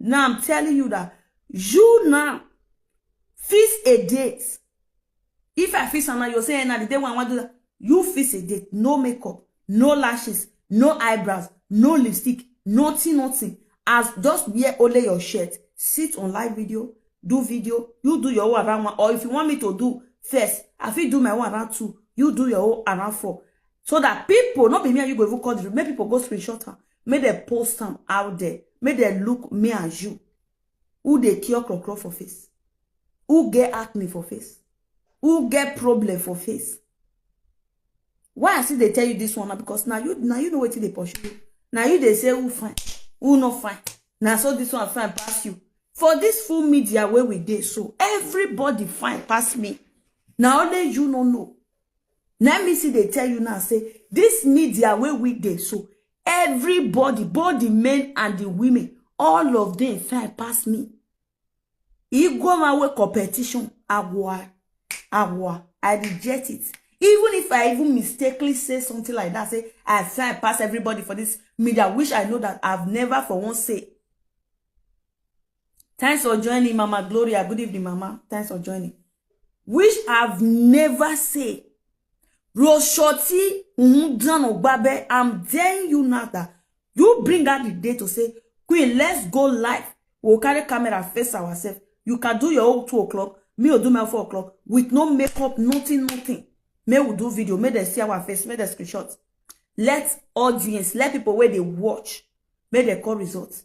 Now I'm telling you that you now fix a date. If I fix am now, you say na the day when I want to do that. You fix a date. No makeup, no lashes, no eyebrows, no lipstick, nothing, nothing. As just wear only your shirt, sit on live video, do video, you do your own around one. Or if you want me to do first, I fit do my own around two, you do your own around four. So that people, not be me and you go even call the make people go screenshot am, make dem post am out there, make dem look me and you. Who dey cure crocro for face? Who get acne for face? Who get problem for face? Why I still dey tell you this one now? Because now you now you know wetin dey pursue you. Now you dey say who fine, who no fine. Now so this one fine pass you. For this full media where we dey so, everybody fine pass me. Now only you no know. Let me see they tell you now say this media where we dey so, everybody, both the men and the women, all of them fine pass me. E go my way competition, agwa, agwa. I reject it. Even if I even mistakenly say something like that, say I fine pass everybody for this media, which I know that I've never for once say. Thanks for joining, Mama Gloria. Good evening, Mama. Thanks for joining. Which I've never say. Roshoti, Undan Ogbabe, I'm telling you now that you bring out the day to say, Queen, let's go live. We'll carry camera, face ourselves. You can do your own two o'clock. Me will do my four o'clock with no makeup, nothing, nothing. May we do video, may they see our face, may they screenshot. Let audience, let people where they watch, may they call results.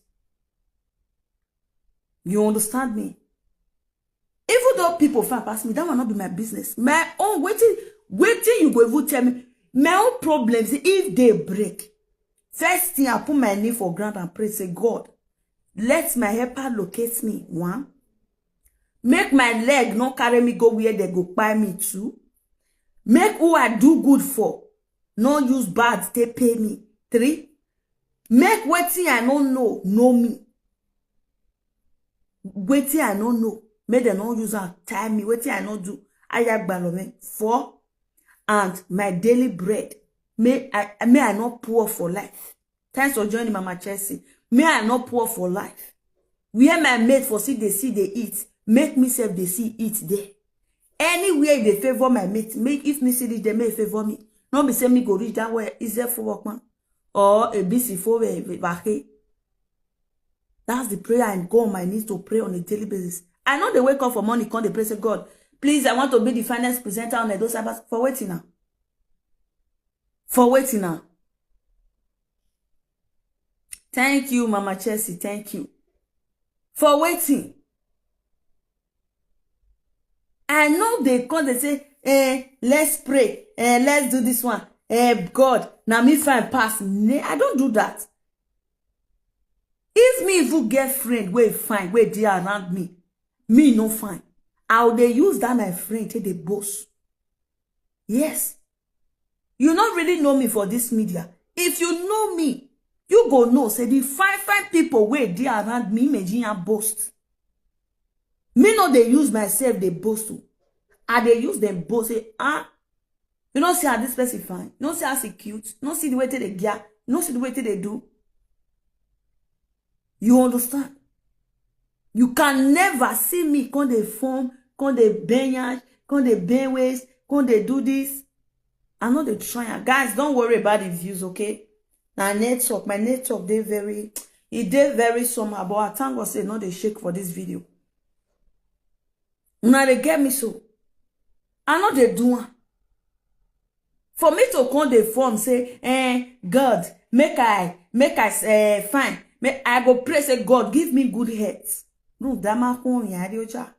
You understand me? Even though people far pass me, that will not be my business. My own waiting, waiting you go even tell me. My own problems if they break. First thing I put my knee for ground and pray, say, God, let my helper locate me. One, make my leg not carry me go where they go buy me. Two, make who I do good for not use bad they pay me. Three, make waiting I don't know know me. Waiting I don't know. Make them not use and tie me. Waiting I not do. I have balome. Four, and my daily bread. May I may I not poor for life. Thanks for joining, Mama Chelsea. May I not poor for life. Where my mate for see they see they eat. Make myself they see eat there. Anywhere they favor my mate, make if me see this, they may favor me. Not be say me go reach that way. Is there for work man? Or a busy for a back. That's the prayer I go on my knees to pray on a daily basis. I know they wake up for morning, come they pray, say, God, please, I want to be the finance presenter on Edo Sabbath. For waiting now. For waiting now. Thank you, Mama Chelsea. Thank you. For waiting. I know they come, they say, eh, let's pray, eh, let's do this one, eh, God, now me fine pass. Nay, I don't do that. If me even get friend where fine, where they around me, me no fine. How they use that my friend till they boss. Yes. You not really know me for this media. If you know me, you go know say the fine fine people where they around me, Nigerian boast. Me no they use myself they boast. I they use them boast say, ah, you don't see how this person fine. You don't see how she cute. You don't see the way they gear. You don't see the way they do. You understand? You can never see me come they form, come they bend yash, come they bend waist, come they do this. I know they try. Guys, don't worry about the views, okay? Now network, my network, they very E dey very somehow, but I thank God say e no dey shake for this video. Una dey get me so. I no dey do am. For me to come dey form say, eh, God, make I, make I, eh, fine. Make I go pray say, God, give me good health. No, that man come here, I dey oja.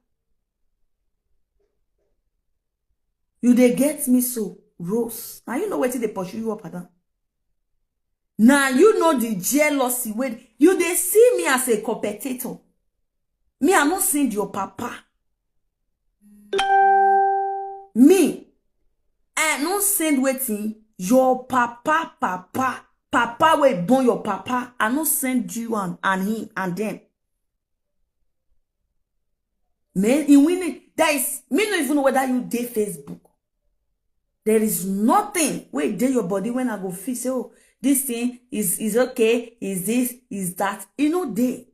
You dey get me so, Rose. Now you know wetin dey pursue you up and down. Now you know the jealousy wey you dey see me as a competitor. Me, I no send your papa. Me, I no send wetin your papa, papa, papa wey born your papa. I no send you and, and him and them. Man, in winning, there is, me no even know whether you dey Facebook. There is nothing wey dey your body when I go feel say, oh, this thing is, is okay, is this, is that. E no dey.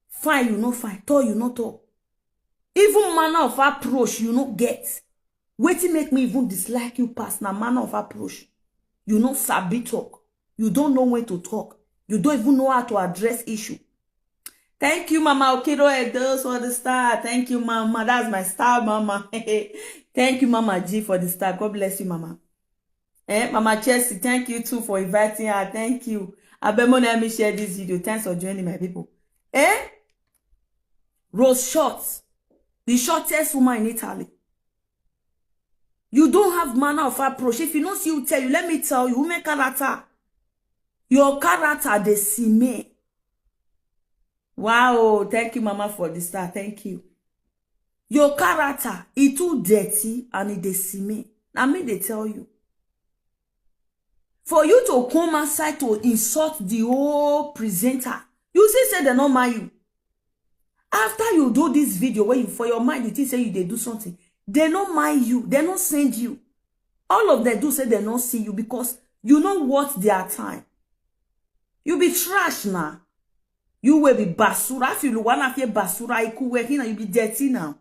Fine, you no fine. Tall, you no tall. Even manner of approach, you no get. Wetin make me even dislike you pass na manner of approach. You no sabi talk. You don't know when to talk. You don't even know how to address issue. Thank you, Mama Okiro Edos, for the star. Thank you, Mama. That's my star, Mama. Thank you, Mama G, for the star. God bless you, Mama. Eh, Mama Chelsea, thank you too for inviting her. Thank you. Abemo, let me share this video. Thanks for joining, my people. Eh? Rose Short, the shortest woman in Italy. You don't have manner of approach. If you don't see, you tell you. Let me tell you, women character. Your character dey see me. Wow, thank you, Mama, for the star. Thank you. Your character, e too dirty and e dey see me. Na me dey tell you. For you to come outside to insult the whole presenter, you see say dem no mind you. After you do this video where you, for your mind, you think say you dey do something, dem no mind you, dem no send you. All of them do say dem no see you because you no worth their time. You be trash now. You will be basura. If you wanna feel basura, iku we hina, you be dirty now.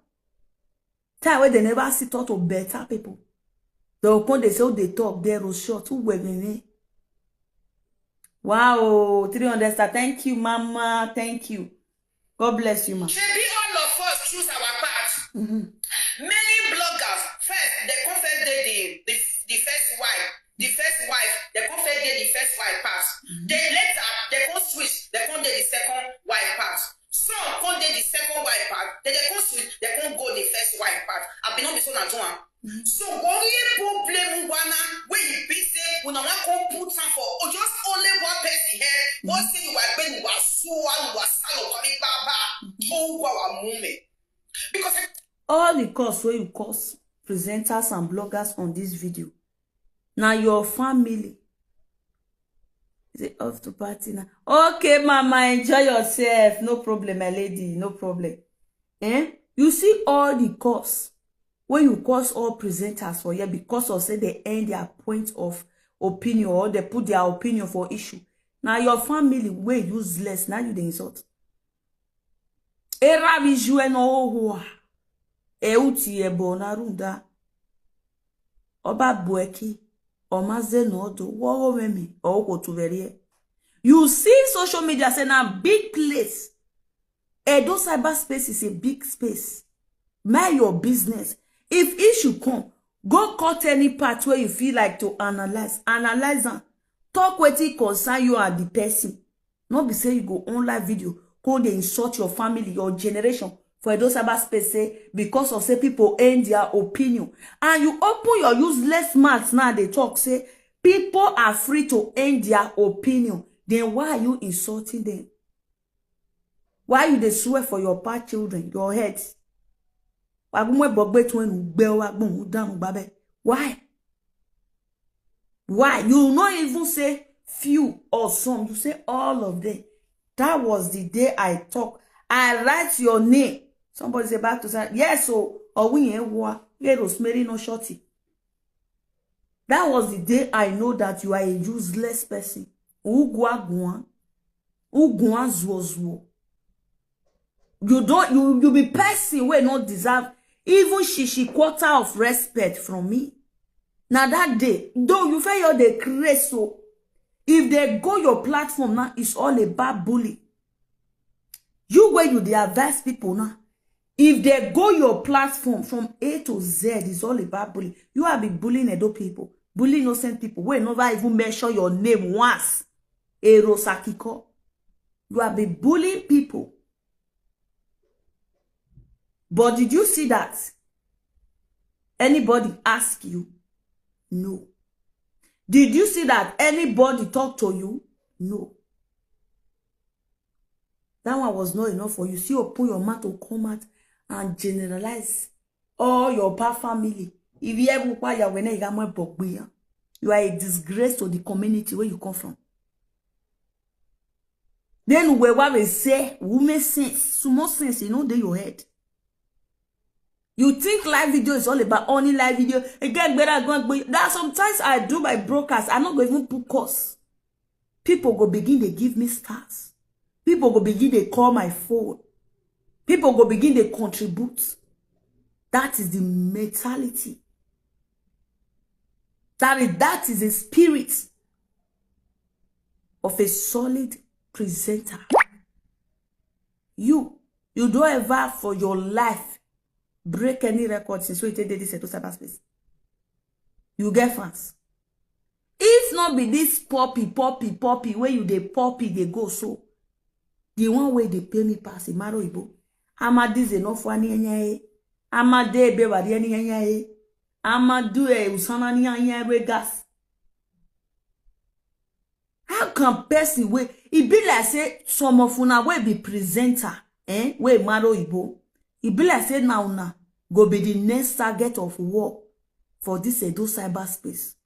Time wey dem never see talk to better people. Dem go come dey say, oh, dey talk, dey Rose Short, who we be me? Wow, three hundred star. Thank you, Mama. Thank you. God bless you, ma. Shebi all of us choose our path. Many bloggers first, they come first dey the, the, the first wife, the first wife, they come first dey the first wife path. Then later, they come switch, they come dey the second wife path. Some come dey the second wife path, then they come switch, they come go the first wife path. I be no be so na do am. So only problem wana wey e be say una wan come put am for, oh, just only one person head, one say you are being, you are so, you are salo, baba, oh, our moment. Because all the curse wey you curse presenters and bloggers on this video, na your family. Say off to party now. Okay, Mama, enjoy yourself. No problem, my lady. No problem. Eh? You see all the curse wey you curse all presenters for here because of say they end their point of opinion or they put their opinion for issue. Na your family wey useless, na you dey insult. Era visual no hoa. E uti e bona runda. Oba bueki. Omaze no do. Wowo memi. Oko tuverie. You see social media say na big place. Edo cyberspace is a big space. Mind your business. If issue come, go cut any part where you feel like to analyze. Analyze am. Talk wetin concern you and the person. No be say you go on live video, go dey insult your family, your generation for Edo cyberspace say because of say people end their opinion. And you open your useless mouth now dey talk say people are free to end their opinion. Then why are you insulting them? Why you dey swear for your pa children, your head? Wagumwe bogbe twen ugbe wagbon udan ugbabe. Why? Why? You no even say few or some, you say all of them. That was the day I talk. I write your name. Somebody say back to say, yes, so or we ain't war. Rosemary no shorty. That was the day I know that you are a useless person. Ugwa gwan. Ugwa zuo zuo. You don't, you, you be person wey no deserve even shishi quarter of respect from me. Na that day, though you feel you dey craze so, If they go your platform now, it's all about bully. You, where you dey advise people now, if they go your platform from A to Z, it's all about bully. You have been bullying Edo people, bullying innocent people. We never even mention your name once. Ero Sakiko. You have been bullying people. But did you see that anybody ask you? No. Did you see that anybody talk to you? No. That one was not enough for you. See, open your mouth to come out and generalize all your pa family. If you ever why you are when you are my bogbiya, you are a disgrace to the community where you come from. Then we wa we say women sense, small sense, you know, dey your head. You think live video is all about only live video? Again, better go and go. There are sometimes I do my broadcast, I not go even put course. People go begin, they give me stars. People go begin, they call my phone. People go begin, they contribute. That is the mentality. That is, that is a spirit of a solid presenter. You, you don't ever for your life break any record since we take this into cyberspace. You get fans. If not be this poppy, poppy, poppy, where you dey poppy, they go so. The one way they pay me pass, Imaro Ibo. Ama this enough for any any. Ama de be wa any any. Ama do a usana ni any gas. How can person wey e be like say some of una wey be presenter, eh, wey marry oyibo, e be like say na una go be the next target of war for this Edo cyberspace.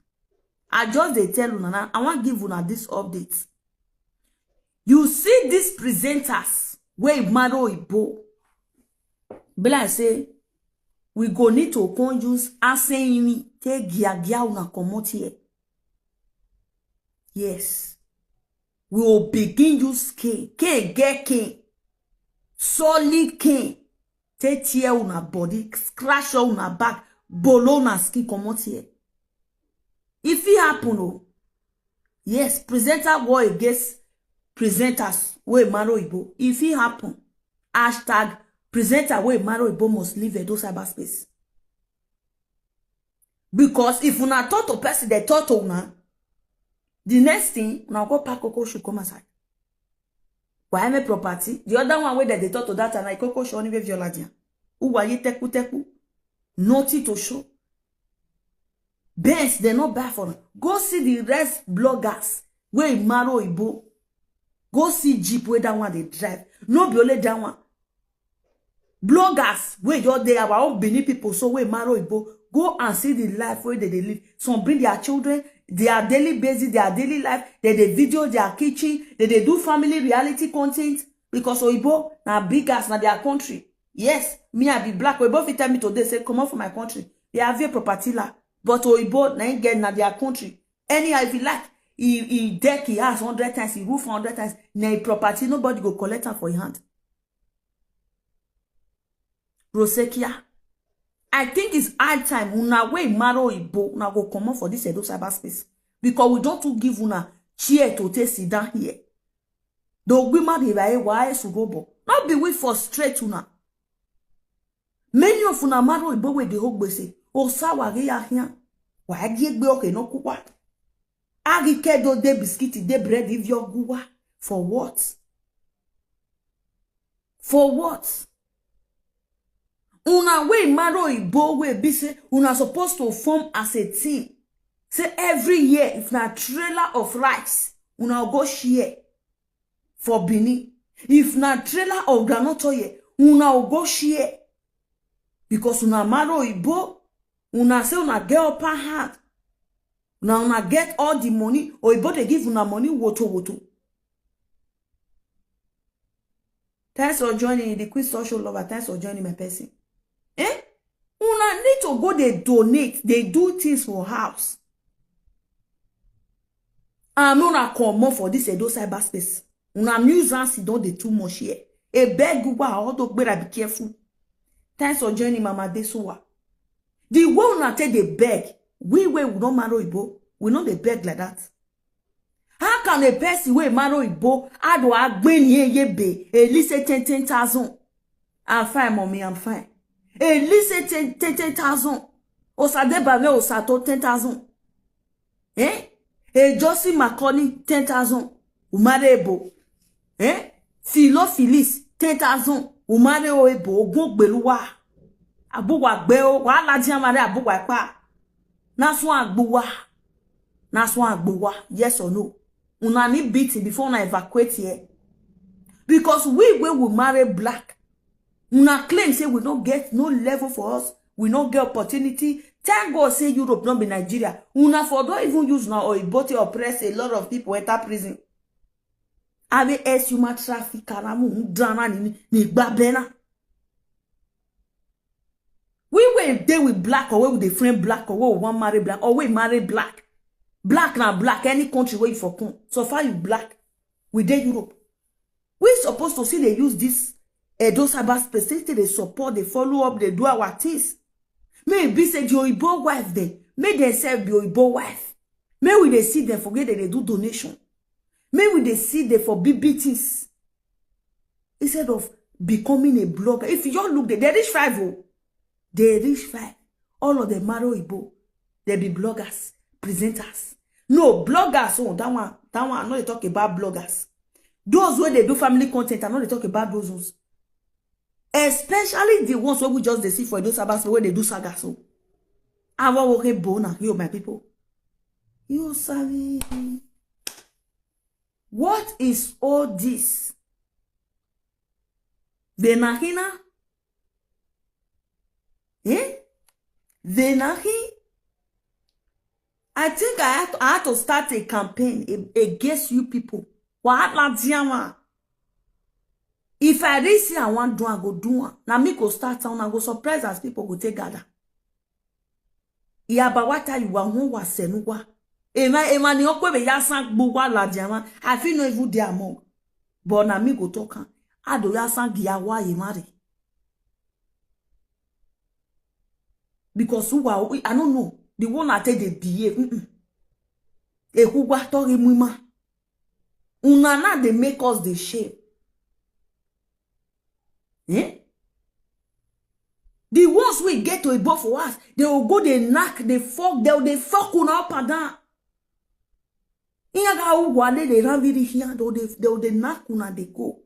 I just dey tell una now, I wan give una this update. You see these presenters wey marry oyibo, be like say we go need to come use asenyi take giagia una comot here. Yes. We will begin use cane. Cane get cane. Solid cane. Take tear una body, scratch all una back, bolo una skin comot here. If it happen, oh, yes, presenter war against presenters wey marry oyibo. If it happen, hashtag presenter wey marry oyibo must leave Edo cyberspace. Because if una talk to person, they talk to una. The next thing, una go pack koko shoe come outside. Why me property? The other one wey dem dey talk to that time, na koko shoe only wey viola dia. Uwa ye teku teku. Nothing to show. Benz, they no buy for am. Go see the rest bloggers wey marry oyibo. Go see jeep wey that one dey drive. No be only that one. Bloggers wey just dey our own Benin people so wey marry oyibo, go and see the life wey they dey live. Some bring their children, their daily basis, their daily life. They dey video their kitchen. They dey do family reality content because oyibo na big ass na their country. Yes, me I be black. Oyibo fit tell me today say comot for my country. They have a property la, but oyibo na im get na their country. Anyhow, if you like, he he deck he house hundred times, he roof hundred times, na him property, nobody go collect am for him hand. Rosekia, I think it's high time una wey marry oyibo, una go comot for this Edo cyberspace because we don too give una chair to take sit down here. The women dey buy why surobo. Not be we frustrate una. Many of una marry oyibo wey dey hold gbese. Osawa ge ya here. Why gi egbe oke no kuwa? Agi kedo de biscuit de bread if your guwa. For what? For what? Una wey marry oyibo wey be say una supposed to form as a team. Say every year if na trailer of rice, una go share for Benin. If na trailer of groundnut oil, una go share. Because una marry oyibo, una say una get upper hand. Una una get all the money. Oyibo dey give una money woto woto. Thanks for joining the Queen Social Lover. Thanks for joining my person. Eh? Una need to go dey donate, dey do things for house. And una comot for this Edo cyberspace. Una nuisance don dey too much here. A beg wa all the gbera be careful. Thanks for joining Mama Desuwa. The way una take dey beg, we wey we don marry oyibo, we no dey beg like that. How can a person wey marry Igbo, Ado Agbeni Eyebe, at least say ten, ten thousand? I'm fine, mommy, I'm fine. At least say ten, ten, ten thousand. Osadeba me Osato, ten thousand. Eh? Ejosi Makoni, ten thousand. Umare Ebo. Eh? Philo Phyllis, ten thousand. Umare Oebo, Ogun Ogbeluwa. Abuwa gbe o, wa la di amare abuwa pa. Na so agbuwa. Na so agbuwa. Yes or no? Una need beating before una evacuate here. Because we, when we marry black, una claim say we no get no level for us. We no get opportunity. Thank God say Europe no be Nigeria. Una for don even use na Oyibo take oppress a lot of people enter prison. Ave S human trafficker na mu drama ni ni gba bena. We wey dey with black or wey we dey friend black or wey we wan marry black or wey marry black. Black na black, any country wey you for come. So far you black, we dey Europe. We suppose to still dey use this Edo cyberspace take dey support, dey follow up, dey do our things. Make e be say the Oyibo wife dem, make dem sef be Oyibo wife. Make we dey see dem for where dem dey do donation. Make we dey see dem for big big things. Instead of becoming a blogger. If you just look there, they reach five o. They reach five. All of them marry Oyibo. They be bloggers, presenters. No, bloggers, oh, that one, that one, I no dey talk about bloggers. Those wey dey do family content, I no dey talk about those ones. Especially the ones wey we just dey see for Edo Sabbath, wey dey do saga so. Awo wo ke bo na, yo, my people. You sabi. What is all this? Venahina? Eh? Venahi? I think I had, I had to start a campaign a- against you people. Wahala diama. If I really say I wan do, I go do am. Na me go start am, I go surprise as people go take gather. Iyaba wata iwa hun wa senuwa. Ema, ema ni okwe be ya san gbuwa la diama. I feel no even dey among. But na me go talk am. Ado ya san giyawa ye marry. Because who are, I don't know. The one I take dey behave. Mm-mm. Ehuwa tori muma. Una na dey make us dey shame. Eh? The ones wey get to above for us, they will go, they knock, they fuck, they will, they fuck una up and down. Iyaga uwa le le ran viri here, they will, they, they will, they knock una, they go.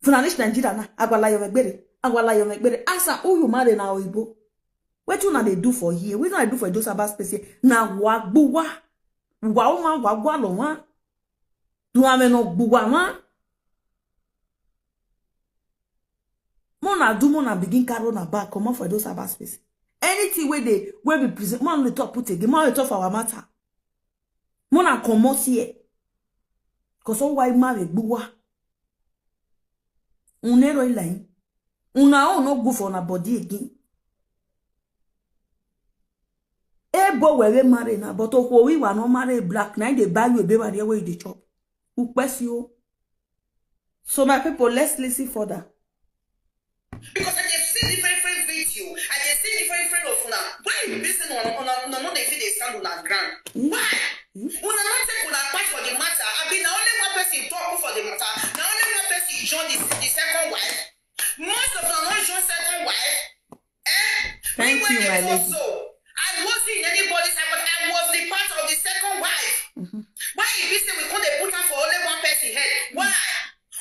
Funa reach Nigeria na, agwala yo megbere, agwala yo megbere. Asa, who you marry na Oyibo? Wetin una dey do for here? Wetin una dey do for Edo Sabbath space here? Na wa gbuwa, wa uma, wa gwa lo wa. Do ame no gbuwa wa. Mo na do, mo na begin carry una back comot for Edo Sabbath space. Anything wey dey, wey be present, mo na dey talk put again, mo na dey talk for our matter. Mo na comot here. Cause all why marry gbuwa. Unero line. Una own no good for una body again. Ebo were marry na, but okwo we wa no marry black na dey buy you ebe were wey you dey chop. Ukpesi o. So my people, let's listen further. Because I dey see different different video, I dey see different different of una. Why you be say una una una no dey fit dey stand una ground? Why? Una no take una part for the matter. I be na only one person talk for the matter. Na only one person join the, the second wife. Most of una no join second wife. Eh? Thank you, my lady. So I wasn't in anybody's side, but I was the part of the second wife. Why e be say we come dey put am for only one person head? Why?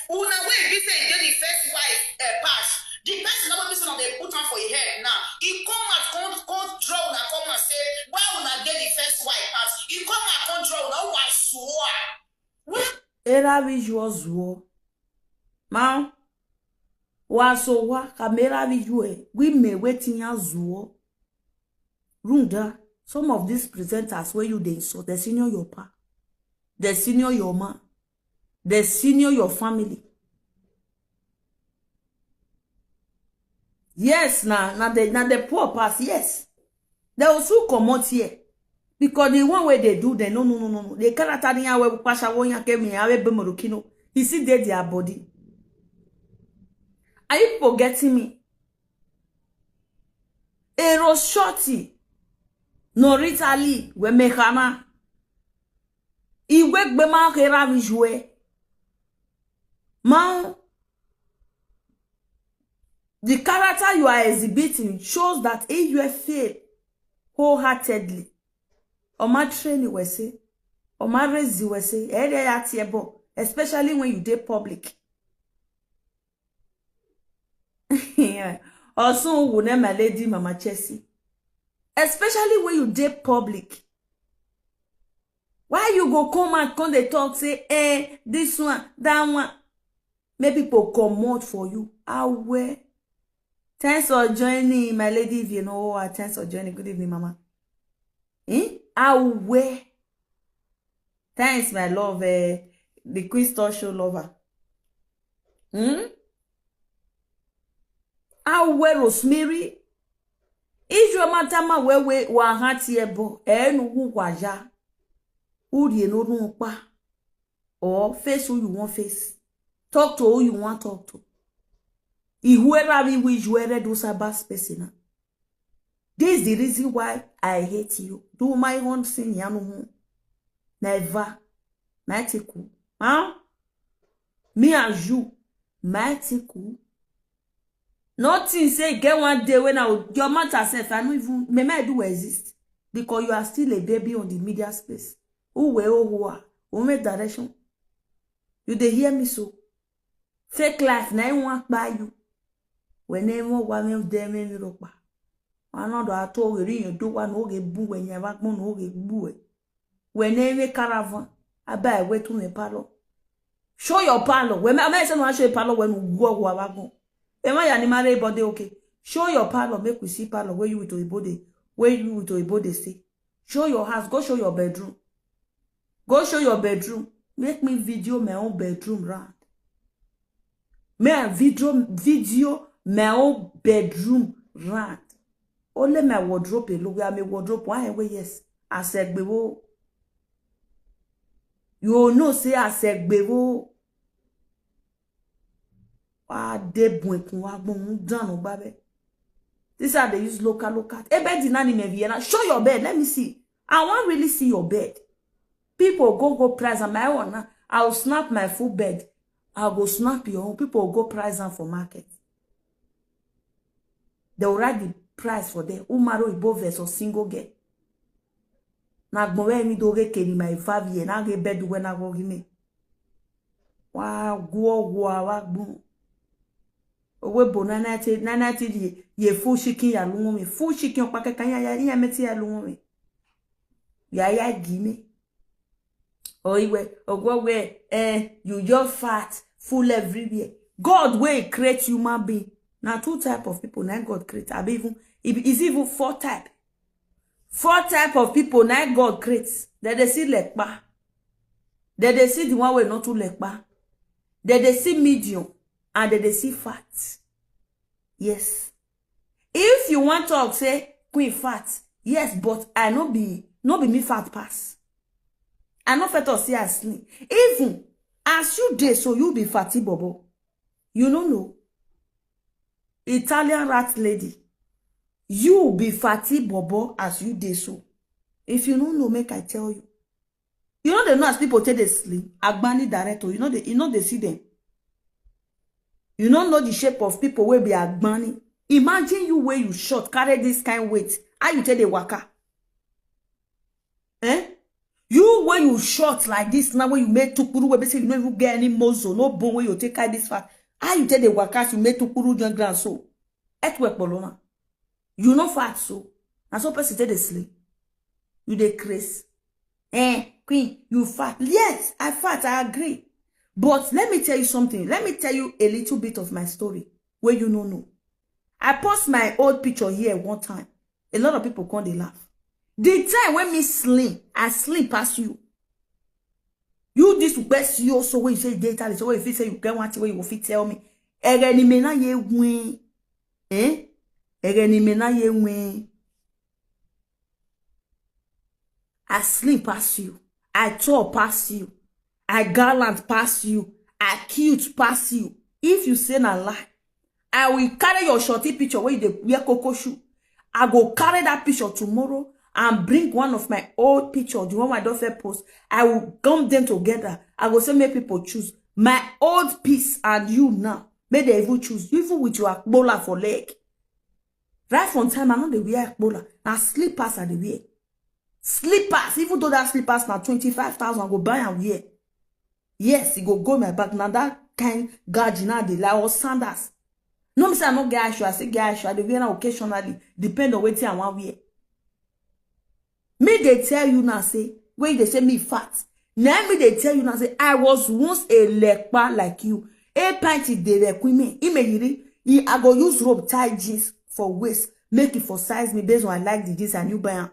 Una wey be say e dey the first wife, eh, pass. The person wey be say una dey put am for e head now, e come out, come, come draw una, come and say, why una dey the first wife pass? E come out, come draw una, who was sure? Era visual zuo. Ma, wa so wa, kamera visual, we me wetin ya zuo. Runda, some of these presenters wey you dey insult, they senior your pa, they senior your ma, they senior your family. Yes, na, na the, na the poor pass, yes. They will soon comot here. Because the one wey dey do them, no, no, no, no, no. The character ni awe pasha wo yan ke mi, awe be morokino. He see dey their body. Are you forgetting me? Ero Shorty, Norita Lee, we mekana. Iwe gbe ma hera visual. Ma, the character you are exhibiting shows that Iwe fail wholeheartedly. Oma train we say, Oma raise we say, area ya tiebo, especially when you dey public. Osun wu ne, my lady, Mama Chelsea. Especially when you dey public. Why you go come and come dey talk say, eh, this one, that one? Make people comot for you. Awe. Thanks for joining, my lady. If you know her, thanks for joining. Good evening, Mama. Eh? Awe. Thanks, my love. Eh, the Crystal Show lover. Hmm? Awe, Rosemary. Ijwe matama wewe wa hati ebo. Enu wu waja. Uri enu rumpa. Or face who you want face. Talk to who you want talk to. Ihuera we wish where do cyber space na. This is the reason why I hate you. Do my own thing, yanu. Never. Matiku. Huh? Me and you. Matiku. Nothing say get one day when I will, your matter self, I no even, may I do exist? Because you are still a baby on the media space. Who were who are? Who make direction? You dey hear me so? Fake life, na him wan kpai you. When anyone want me, dem me ropa. Another ato geri you do one oge bu when you have no oge bu. When any caravan, I buy way to me parlor. Show your parlor. When I say no, I show your parlor when we go go awagun. Am I animal body? Okay. Show your parlor, make we see parlor where you with Oyibo dey, where you with Oyibo dey stay. Show your house, go show your bedroom. Go show your bedroom. Make me video my own bedroom round. Me and video video my own bedroom round. Only my wardrobe alone. Where my wardrobe? Why? Yes. Asegbewo. You know say asegbewo. Wa de bun ekun wa gbon down babe. This are they use local local. E bed na ni me viena. Show your bed. Let me see. I want really see your bed. People go go price and my own now. I'll snap my full bed. I'll go snap your own. People go price am for market. They will write the price for them. Umaro Ibo versus single girl. Na gbon we mi do ge keri my five year. Na ge bed we na go give me. Wa go go wa gbon. Owe bo na na ti na na ti ye ye full chicken ya lu mi. Full chicken pa ke kan ya ya ya me ti ya lu mi. Ya ya give me. Oh, iwe, ogwo we, eh, you just fat, full everywhere. God wey create human being. Na two type of people na God create. I be even, e be, is even four type. Four type of people na God create. They dey see lekpa. They dey see the one wey not too lekpa. They dey see medium and they dey see fat. Yes. If you want talk say queen fat, yes, but I no be no be me fat pass. I no fit talk say I slim. Even as you dey so, you be fatty bobo. You no know. Italian rat lady, you be fatty bobo as you dey so. If you no know, make I tell you. You know they know as people take they slim. Agbani director, you know they you know they see them. You don't know the shape of people wey be Agbani. Imagine you where you short, carry this kind weight. How you take the waka? Eh? You where you short like this now, where you make tukuru, where basically you no even get any muscle, no bone where you take carry this fat. How you take the waka as you make tukuru join ground so? Etwe polona. You no fat so. Na so person take dey sleep. You dey craze. Eh, queen, you fat. Yes, I fat, I agree. But let me tell you something. Let me tell you a little bit of my story where you no know. I post my old picture here one time. A lot of people come dey laugh. The time when me slim, I slim pass you. You this best you also when you say data, so when you fit say you get one thing where you fit tell me. Ege ni me na ye win. Eh? Ege ni me na ye win. I slim pass you. I tall pass you. I gallant pass you. I cute pass you. If you say na lie, I will carry your shorty picture where you dey wear cocoa shoe. I go carry that picture tomorrow. and bring one of my old picture, the one I don't fair post. I will gum them together. I go say make people choose my old piece and you now. Make they even choose, even with your akbola for leg. Right from time I know they wear akbola. Now slippers are the wear. Slippers, even though that slippers now twenty-five thousand, I go buy and wear. Yes, it go go my back. Now that kind garden now they like or sandals. No, me say I no get issue. I say get issue. I dey wear am occasionally, depend on wetin I wan wear. Me dey tell you now say, when they say me fat, now me dey tell you now say I was once a lekpa like you. A pint dey like women. Imejiri, I go use rope tie jeans for waist, make it for size me based on I like the jeans and you buy am.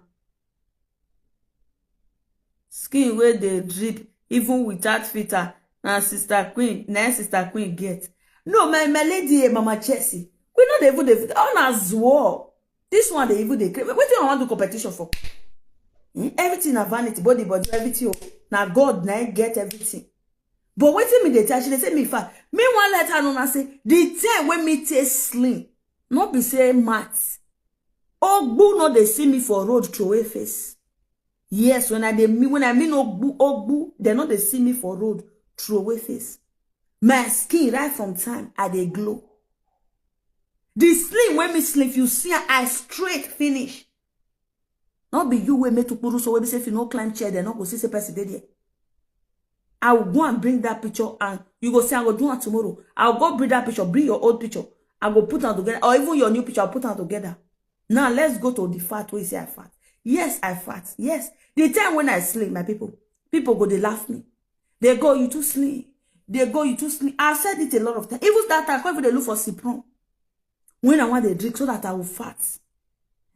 Skin wey dey drip even without filter na sister queen, na sister queen get. No, my my lady, eh, mama Chelsea, we no dey even dey fit on as well. This one dey even dey crazy. Wetin I wan do competition for? Hmm? Everything na vanity, body body, everything o. Na God na him get everything. But wetin me dey tell, she dey say me fat. Me wan let her know na say the time wey me take slim, no be say mat. Ogbu no dey see me for road throway face. Yes, when I dey mean, when I mean ogbu, ogbu, they no dey see me for road throway face. My skin right from time I dey glow. The slim when me slim, if you see am, I straight finish. Not be you wey make tukpuru so wey be say if you no climb chair, they no go see say person dey there. I will go and bring that picture and you go say I go do am tomorrow. I will go bring that picture, bring your old picture. I go put am together, or even your new picture, I'll put am together. Now let's go to the fact where you say I fat. Yes, I fat. Yes. The time when I slim, my people, people go they laugh me. They go, "You too slim." They go, "You too slim." I've said it a lot of times. Even that time, I come even dey look for Cipron when I want to drink so that I will fat.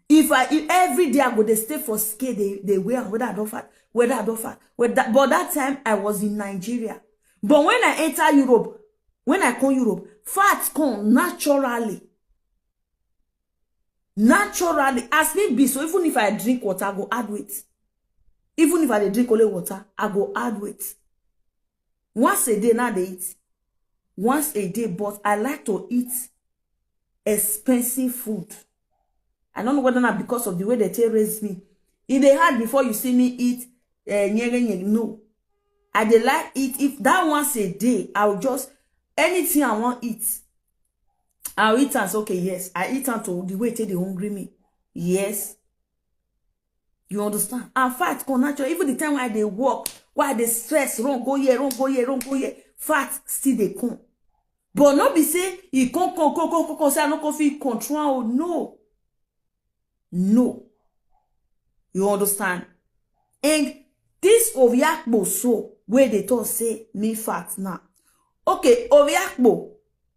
If I if every day I go dey stay for scale, they they wear whether I don't fat, whether I don't fat, whether, but that time I was in Nigeria. But when I enter Europe, when I come Europe, fat come naturally. Naturally, as me be so, even if I drink water, I go add weight. Even if I dey drink only water, I go add weight. Once a day now they eat. Once a day, but I like to eat expensive food. I don't know whether not because of the way they take raise me. If they had before you see me eat uh, nyege nyege, no. I dey like eat. If that once a day, I'll just anything I want eat. I'll eat and say, okay, yes. I eat and to the way take they hungry me. Yes. You understand? And fat come natural. Even the time why they work, why they stress, run go here, run go here, run go here. Fat still they come. But not be say he come, come, come, come, come, come, say I no come feel control. Oh, no. No. You understand? And this Oviakbo so where they talk say me fat now. Okay, Oviakbo,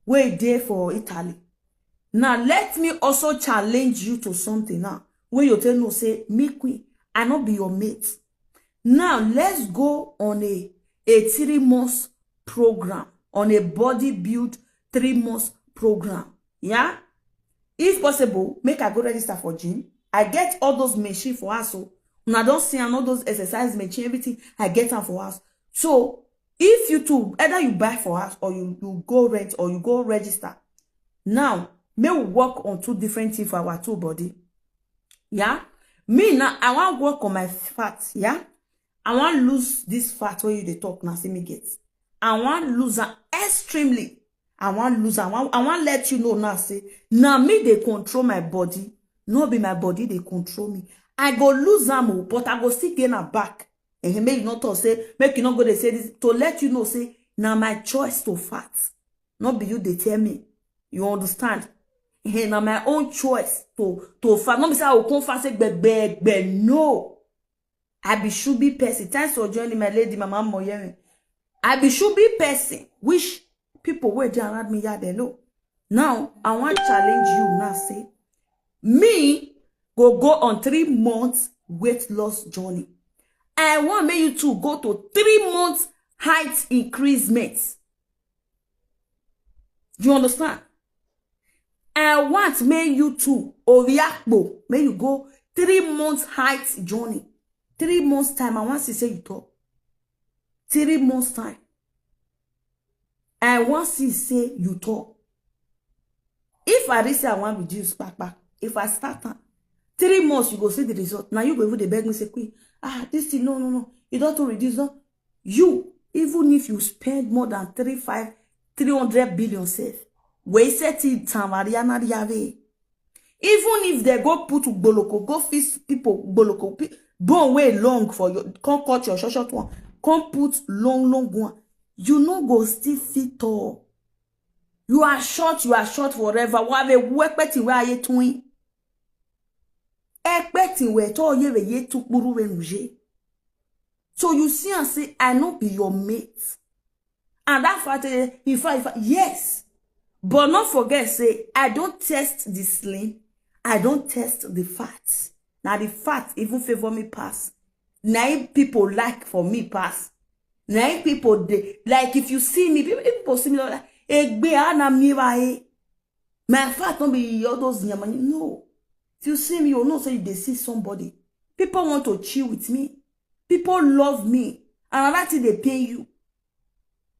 where they for Italy. Now let me also challenge you to something now. Where you tell no say me queen, I not be your mate. Now let's go on a a three months program, on a body build three months program. Yeah? If possible, make I go register for gym. I get all those machine for us. So when I don't see and all those exercise machine, everything, I get them for us. So if you too, either you buy for us or you, you go rent or you go register. Now, may we work on two different things for our two body. Yeah? Me now, I want work on my fat. Yeah? I want lose this fat where you dey talk now, see me get. I want lose am extremely. I want lose am. I want, I want let you know now, say, now me they control my body. No be my body they control me. I go lose am, oh, but I go still gain am back. And he make you not talk, say, make you not go they say this to let you know, say, now my choice to fat. Not be you they tell me. You understand? Hey, now my own choice to to fat. Not be say I will come fast, say, be, be, be, no. I be should be person. Thanks for joining my lady, Mama Moyemi. I be should be person. Which people were there around me, yeah, they know. Now, I want challenge you now, say, me go go on three months weight loss journey. I want make you to go to three months height increasement. You understand? I want make you to Oriakpo, make you go three months height journey. Three months time, I want to say you talk. Three months time. I want to say you talk. If I really say I want reduce back back, if I start am, Three months, you go see the result. Now you go even dey beg me, say, "Queen, ah, this thing, no, no, no. You don't to reduce, no." You, even if you spend more than three, five, three hundred billion self, we set it, Mariana Riave. Even if they go put gboloko, go fix people gboloko, pe- bone wey long for your, come cut your short short one, come put long long one, you no go still fit tall. You are short, you are short forever. Wa be wekpeti we aye twin. Ekpeti we to ye we ye tukpuru we nuje. So you see and say, "I no be your mate." And that fact, eh, in fact, in fact, yes. But not forget, say, I don't test the slim. I don't test the fat. Now the fat even favor me pass. Now people like for me pass. Now people, they, like, if you see me, people, people see me like, "Egbe ana mi ba e." My fat don't be all those nyamani. No. If you see me, you know say they see somebody. People want to chill with me. People love me. And another thing, they pay you.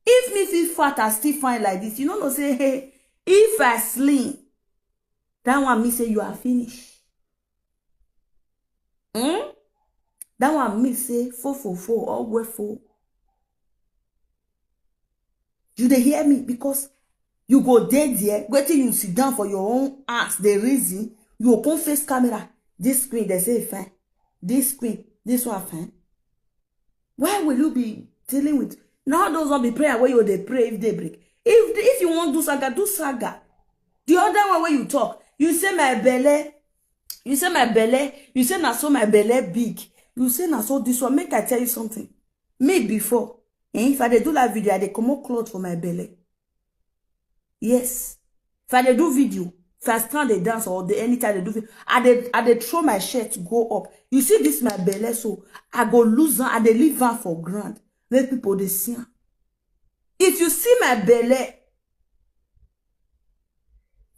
If me feel fat, I still fine like this. You know, no say, "Hey, if I slim, that one me say you are finished." Hmm? That one me say, "Four, four, four, all way four." You dey hear me? Because you go dey there, wetin you sit down for your own ass, the reason you go come face camera. "This queen, they say fine. This queen, this one fine." Why will you be dealing with now? Those one be prayer where you dey pray if they break. If if you want do saga, do saga. The other one where you talk, you say, "My belly," you say, "My belly," you say, "Na so my belly big." You say, "Na so this one." Make I tell you something. Me before, eh, if I dey do live video, I dey comot cloth for my belly. Yes. If I dey do video, if I stand dey dance or the anytime I dey do video, I dey I dey throw my shirt go up. You see this my belly, so I go lose am, I dey leave am for ground. Make people dey see am. If you see my belly,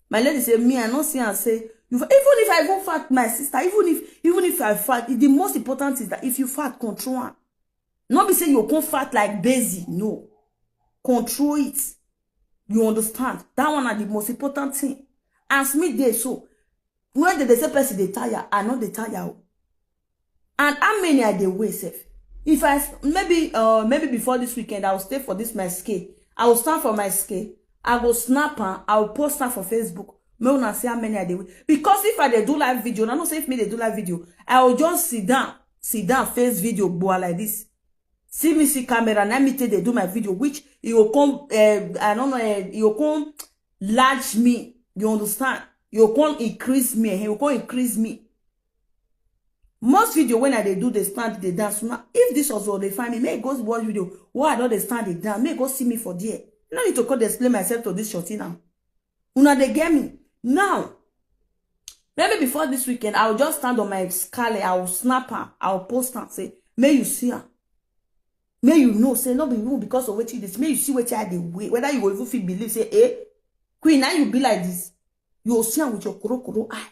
my lady say, "Me, I no see am say, you fa-," even if I even fat, my sister, even if even if I fat, the most important is that if you fat, control am. No be say you come fat like Bezi, no. Control it. You understand? That one are the most important thing. As me dey so, when they, they say person dey tire, I no dey tire o. And how many I dey weigh sef? If I s- maybe uh maybe before this weekend, I will stay for this my scale. I will stand for my scale. I go snap am. I will post am for Facebook. Make una see how many I dey weigh. Because if I dey do live video, I know say if me dey do live video, I will just sit down, sit down, face video, boa like this. See me see camera, now me take dey do my video, which you go come, uh, I don't know, uh, you go come large me. You understand? You go come increase me. You go come increase me. Most video when I dey do, they stand, they dance. Now, if this was what they find me, may go watch video. Why I don't they stand, they dance? May go see me for there. You no need to come explain myself to this shorty now. Una dey get me now. Maybe before this weekend, I will just stand on my scale. I will snap her. I will post and say, "May you see her. May you know, say, not be even because of what you this. May you see what I dey weigh. Whether you will even feel believe, say, eh, Queen, now you be like this. You will see her with your kuro kuro eye."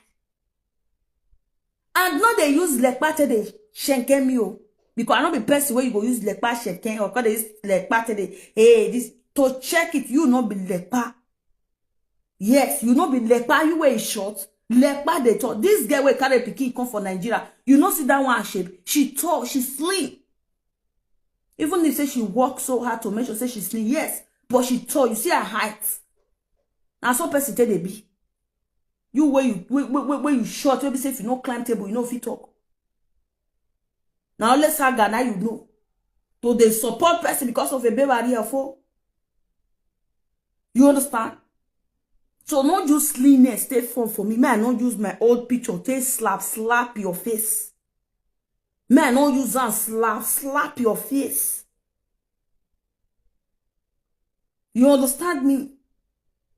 And no dey use lekpa take dey shenke me o. Because I no be person where you go use lekpa shenke or call dey use lekpa take dey, hey, this, to check it, you no be lekpa. Yes, you no be lekpa, you wear short. Lekpa dey talk. This girl wey carry pikin come for Nigeria, you no see that one shape. She tall, she slim. Even if say she work so hard to make sure say she slim, yes, but she tall. You see her height. Na so person take dey be. You where you where, where, where, where you short, where be say if you no climb table, you no fit talk. Now let's saga now you know. To dey support person because of a baby here for. You understand? So no use slimness take form for me. Man, no use my old picture take slap slap your face. Man, no use and slap slap your face. You understand me?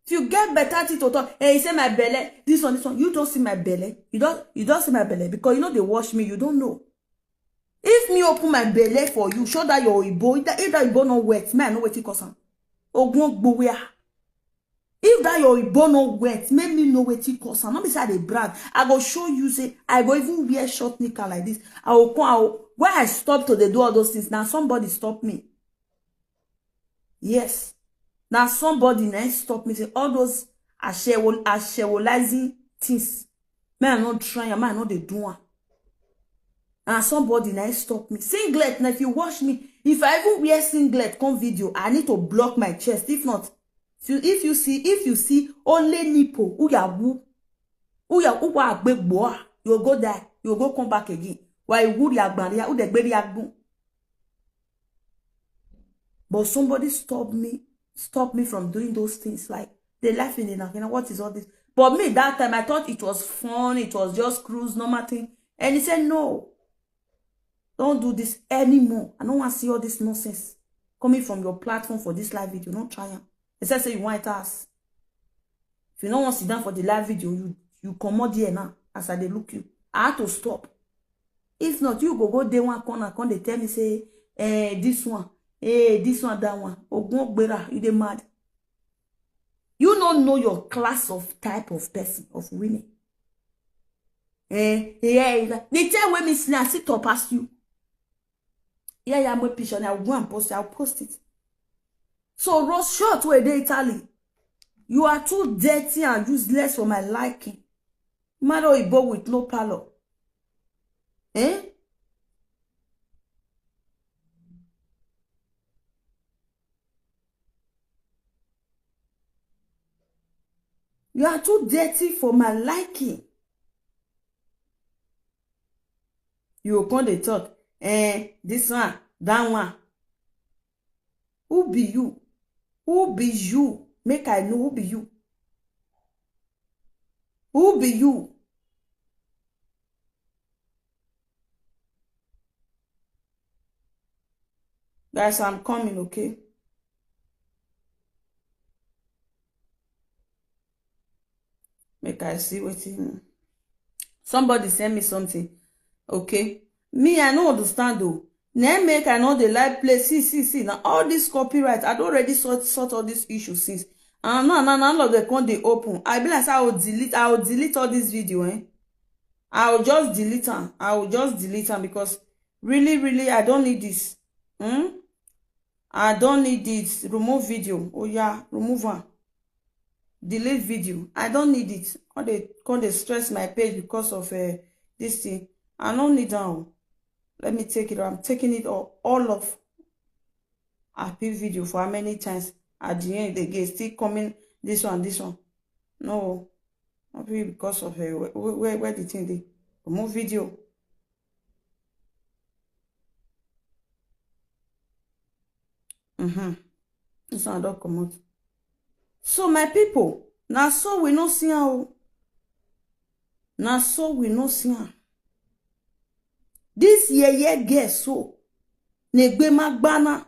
If you get better thing to talk, hey, you say my belly, this one, this one. You don't see my belly. You don't you don't see my belly because you know they wash me. You don't know. If me open my belly for you, show that your ibo, if that, if that ibo not wet, man, no wetin cause am. Ogun ogbo where? If that your ibo not wet, make me know wetin cause am. Not be say I dey brag. I go show you say I go even wear short knicker like this. I will come out. Where I stop to dey do all those things, now somebody stop me. Yes. Now somebody now stop me. Say all those ashewo ashewolizing things. Me, I no try am, me, I no dey do am. And somebody na stop me. Singlet, now if you watch me, if I even wear singlet come video, I need to block my chest. If not, if you, if you see, if you see only nipple, who ya who, who ya who wa gbe gboa, you go die, you go come back again. Why would ya gbaria, who dey gberi agbon? But somebody stop me, stop me from doing those things. Like, they laugh in the nakina. What is all this? But me, that time, I thought it was fun. It was just cruise, normal thing. And he said, "No, don't do this anymore. I don't want to see all this nonsense coming from your platform for this live video. Don't try am. Except say you want us. If you don't want to sit down for the live video, you, you comot there now as I dey look you." I had to stop. If not, you go go dey one corner, come dey tell me say, "Eh, this one, eh, this one, that one." Ogun Ogbera, you dey mad. You no know your class of type of person, of women. Eh, yeah, yeah. The time when me see, I sit up past you. Yeah, yeah, my picture. I'll go and post it. I'll post it. So, Ross Short, where they Italy, you are too dirty and useless for my liking. Mado Igbo with no palo. Eh? You are too dirty for my liking. You go come dey talk, "Eh, this one, that one." Who be you? Who be you? Make I know who be you. Who be you? Guys, I'm coming, okay? Make I see wetin. Somebody send me something. Okay. Me, I no understand though. Na make I no dey like play. See, see, see. Now all this copyright, I don already sort, sort all this issue since. And now, now, now all of them come dey open. I be like say I will delete, I will delete all this video, eh? I will just delete am. I will just delete am because really, really, I don't need this. Hmm? I don't need it. Remove video. Oh yeah, remove am. Delete video. I don't need it. Come dey, come dey stress my page because of, uh, this thing. I don't need am. Let me take it. I'm taking it all, all of happy video for how many times. At the end, they get still coming this one, this one. No, not be because of, uh, where, where, where the thing dey. Remove video. Mm-hmm. This one don comot. So my people, na so we no see am o. Na so we no see am. This yeye girl so, Negbe Magbana.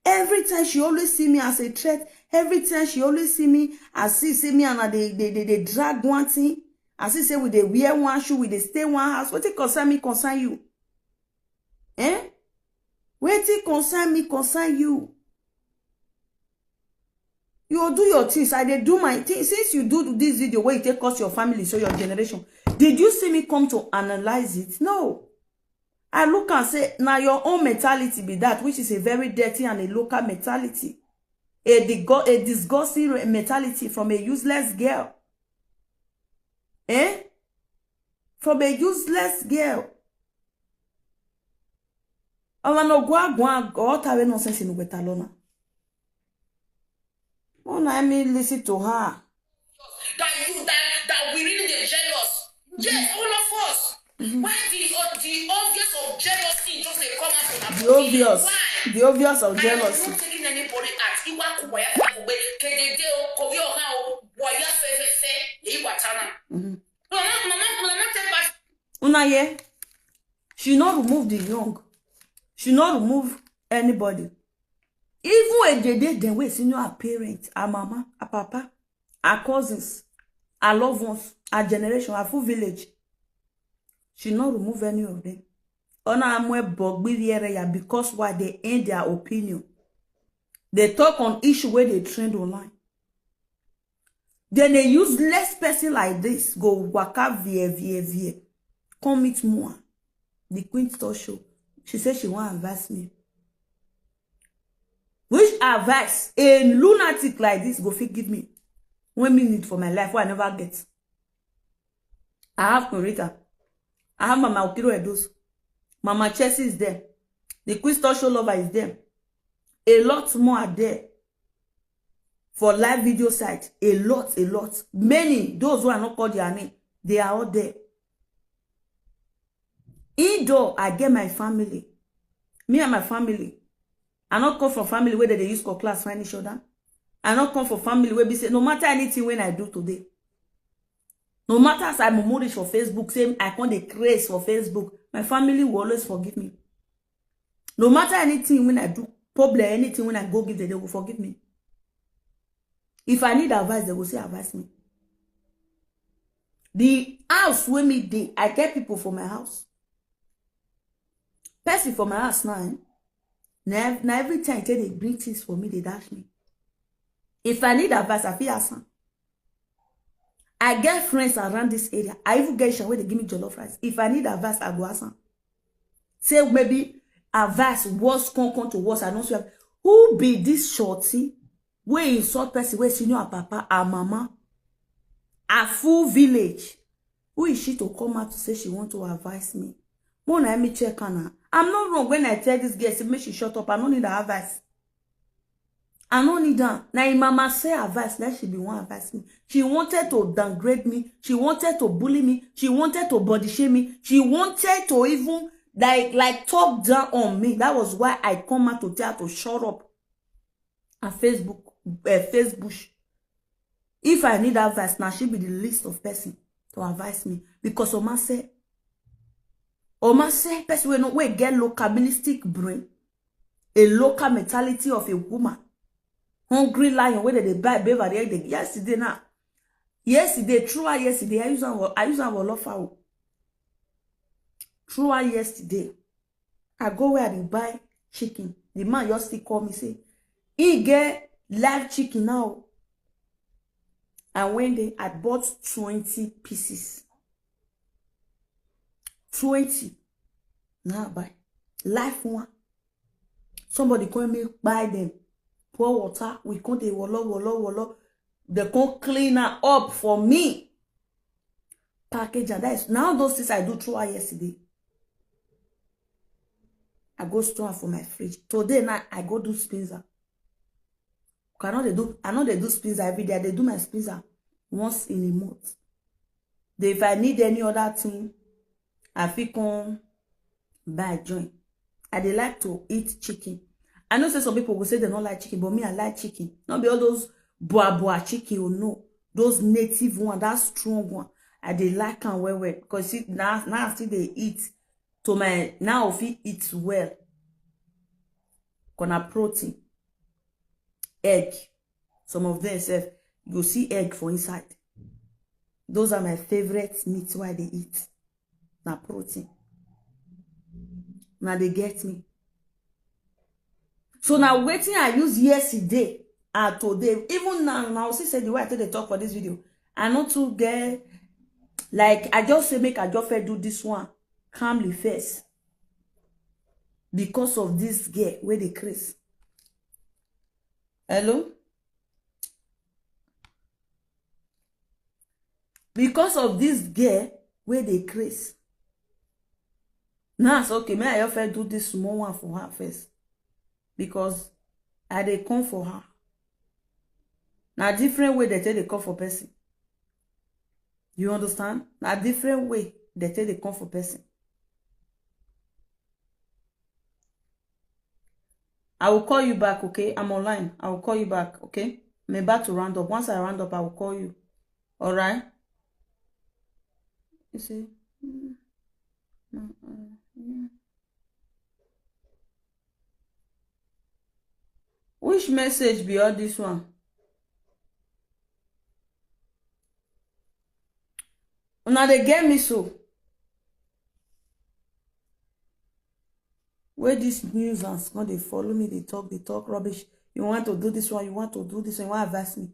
Every time she always see me as a threat. Every time she always see me as see, see me and I dey, dey, dey, dey drag one thing. As see say we dey wear one shoe, we dey stay one house. Wetin concern me concern you? Eh? Wetin concern me concern you? You go do your things. I dey do my thing. Since you do this video where you take curse your family, so your generation, did you see me come to analyze it? No. I look and say, now your own mentality be that, which is a very dirty and a local mentality. A, disgu- a disgusting re- mentality from a useless girl. Eh? From a useless girl. Ọmọ no gwa gwa ọta we nonsense in Wetalona. Una me listen to her. That you, that, that we really dey jealous. Yes, all of us. Why the, uh, the obvious of jealousy just dey come out from our The body? Obvious. Why? The obvious of I jealousy. Am not taking anybody out. Iwa kuwa ya fa kugbe. Kedede o, kowi o ha o, wa ya fe fe fe, e wa tana. Mm-hmm. No, no, no, no, no, no, take back. Una hear? She no remove the young. She no remove anybody. Even a dede dem wey senior her parents, her mama, her papa, her cousins, her loved ones, her generation, her full village. She no remove any of them. Ona amwe bogbi area because why they end their opinion. They talk on issue where they trend online. Then a useless person like this go waka vie vie vie. Come meet Mua. The Queen Store show. She said she want advise me. Which advice a lunatic like this go fit give me? When me need for my life, what I never get. I have Queen Rita. I have Mama Okiro Edos. Mama Chelsea is there. The Queen Star Show Lover is there. A lot more are there for live video site. A lot, a lot. Many, those who are not called their name, they are all there. Indoor, I get my family. Me and my family. I not come from family where they, they use call class find each other. I not come from family where be say, no matter anything when I do today, no matter as I mumurish for Facebook, same I can't dey craze for Facebook, my family will always forgive me. No matter anything when I do, problem, anything when I go give them, they will forgive me. If I need advice, they will say advise me. The house where me dey, I get people for my house. Person for my house now, eh? Now, now every time they bring things for me, they dash me. If I need advice, I feel ask am. I get friends around this area. I even get share where they give me jollof rice. If I need advice, I go ask am. Say maybe advice was come come to worse. I don't swear. Who be this shorty? Where insult person? Where senior her papa, her mama, her full village? Who is she to come out to say she want to advise me? More na me check her now. I'm not wrong when I tell this girl, say make she shut up. I don't need her advice. I no need am. Na im mama say advice, let she be one advice me. She wanted to downgrade me. She wanted to bully me. She wanted to body shame me. She wanted to even like like talk down on me. That was why I come out to tell her to shut up. And Facebook, uh, Facebook. If I need advice, now she be the list of person to advise me because Oma say, Oma say, person we no we get local ministic brain, a local mentality of a woman. Hungry lion where they buy beverage yesterday now. Yesterday, throughout yesterday, I use our I use our love fowl. Throughout yesterday, I go where I dey buy chicken. The man just still call me say, he get live chicken now. And when they I bought twenty pieces. Twenty. Now I buy live one. Somebody come me buy them. Pour water. We come dey wolo wolo wolo. They come clean am up for me. Package and that is now those things I do throughout yesterday. I go store am for my fridge. Today now I go do spinza. I no dey do I no dey do spinza every day. I dey do my spinza once in a month. Then if I need any other thing, I fit come buy join. I dey like to eat chicken. I know say some people go say they no like chicken, but me I like chicken. Not be all those boa boa chicken or no. Those native one, that strong one. I dey like am well well because see now now I still dey eat to my now I fit eat well. Gonna protein, egg, some of them sef you go see egg for inside. Those are my favorite meat wey I dey eat. Na protein. Una dey get me? So na wetin I use yesterday and today. Even now, now see say the way I take dey talk for this video, I no too get like I just say make I just first do this one calmly first because of this girl wey dey craze. Hello? Because of this girl wey dey craze. Now I say okay, may I offer do this small one for her first because I dey come for her. Na different way they take dey come for person. You understand? Na different way they take dey come for person. I will call you back, okay? I'm online. I will call you back, okay? I'm about to round up. Once I round up, I will call you. All right? You see? Mm. Mm, mm, mm. Which message be all this one? Una dey get me so. Where this news and come dey follow me, they talk, they talk rubbish. You want to do this one, you want to do this one, you want advise me.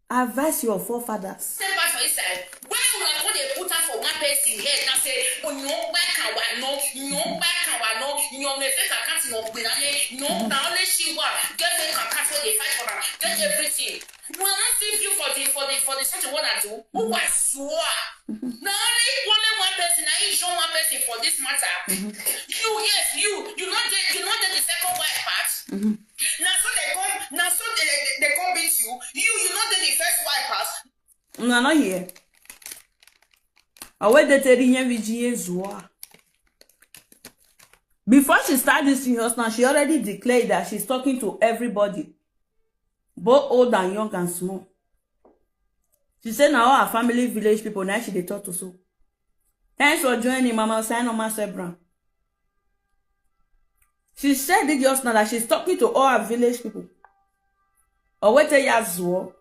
Advise your forefathers. Step out for inside. Why una come dey put am for one person head na say, "Oh, you don't buy kawa, no, you don't buy kawa, no, you don't make fake account, you don't buy, you don't, na only she one get fake account wey dey fight for am, get everything." We no see you for the, for the, for the something wey I do. Who I swear? Na only, only one person, na him show one person for this matter. You, yes, you, you not the, you not the second wife part. Na so they come, na so they, they, they come beat you. You, you not the first wife part. Una no hear. Awedeteri nye viji ye zua. Before she start this thing, now she already declared that she's talking to everybody, both old and young and small. She said now all her family, village people, now she dey talk to so. Thanks for joining, Mama Osaino Master Brown. She said it just now that she's talking to all her village people. Owete ya zuo,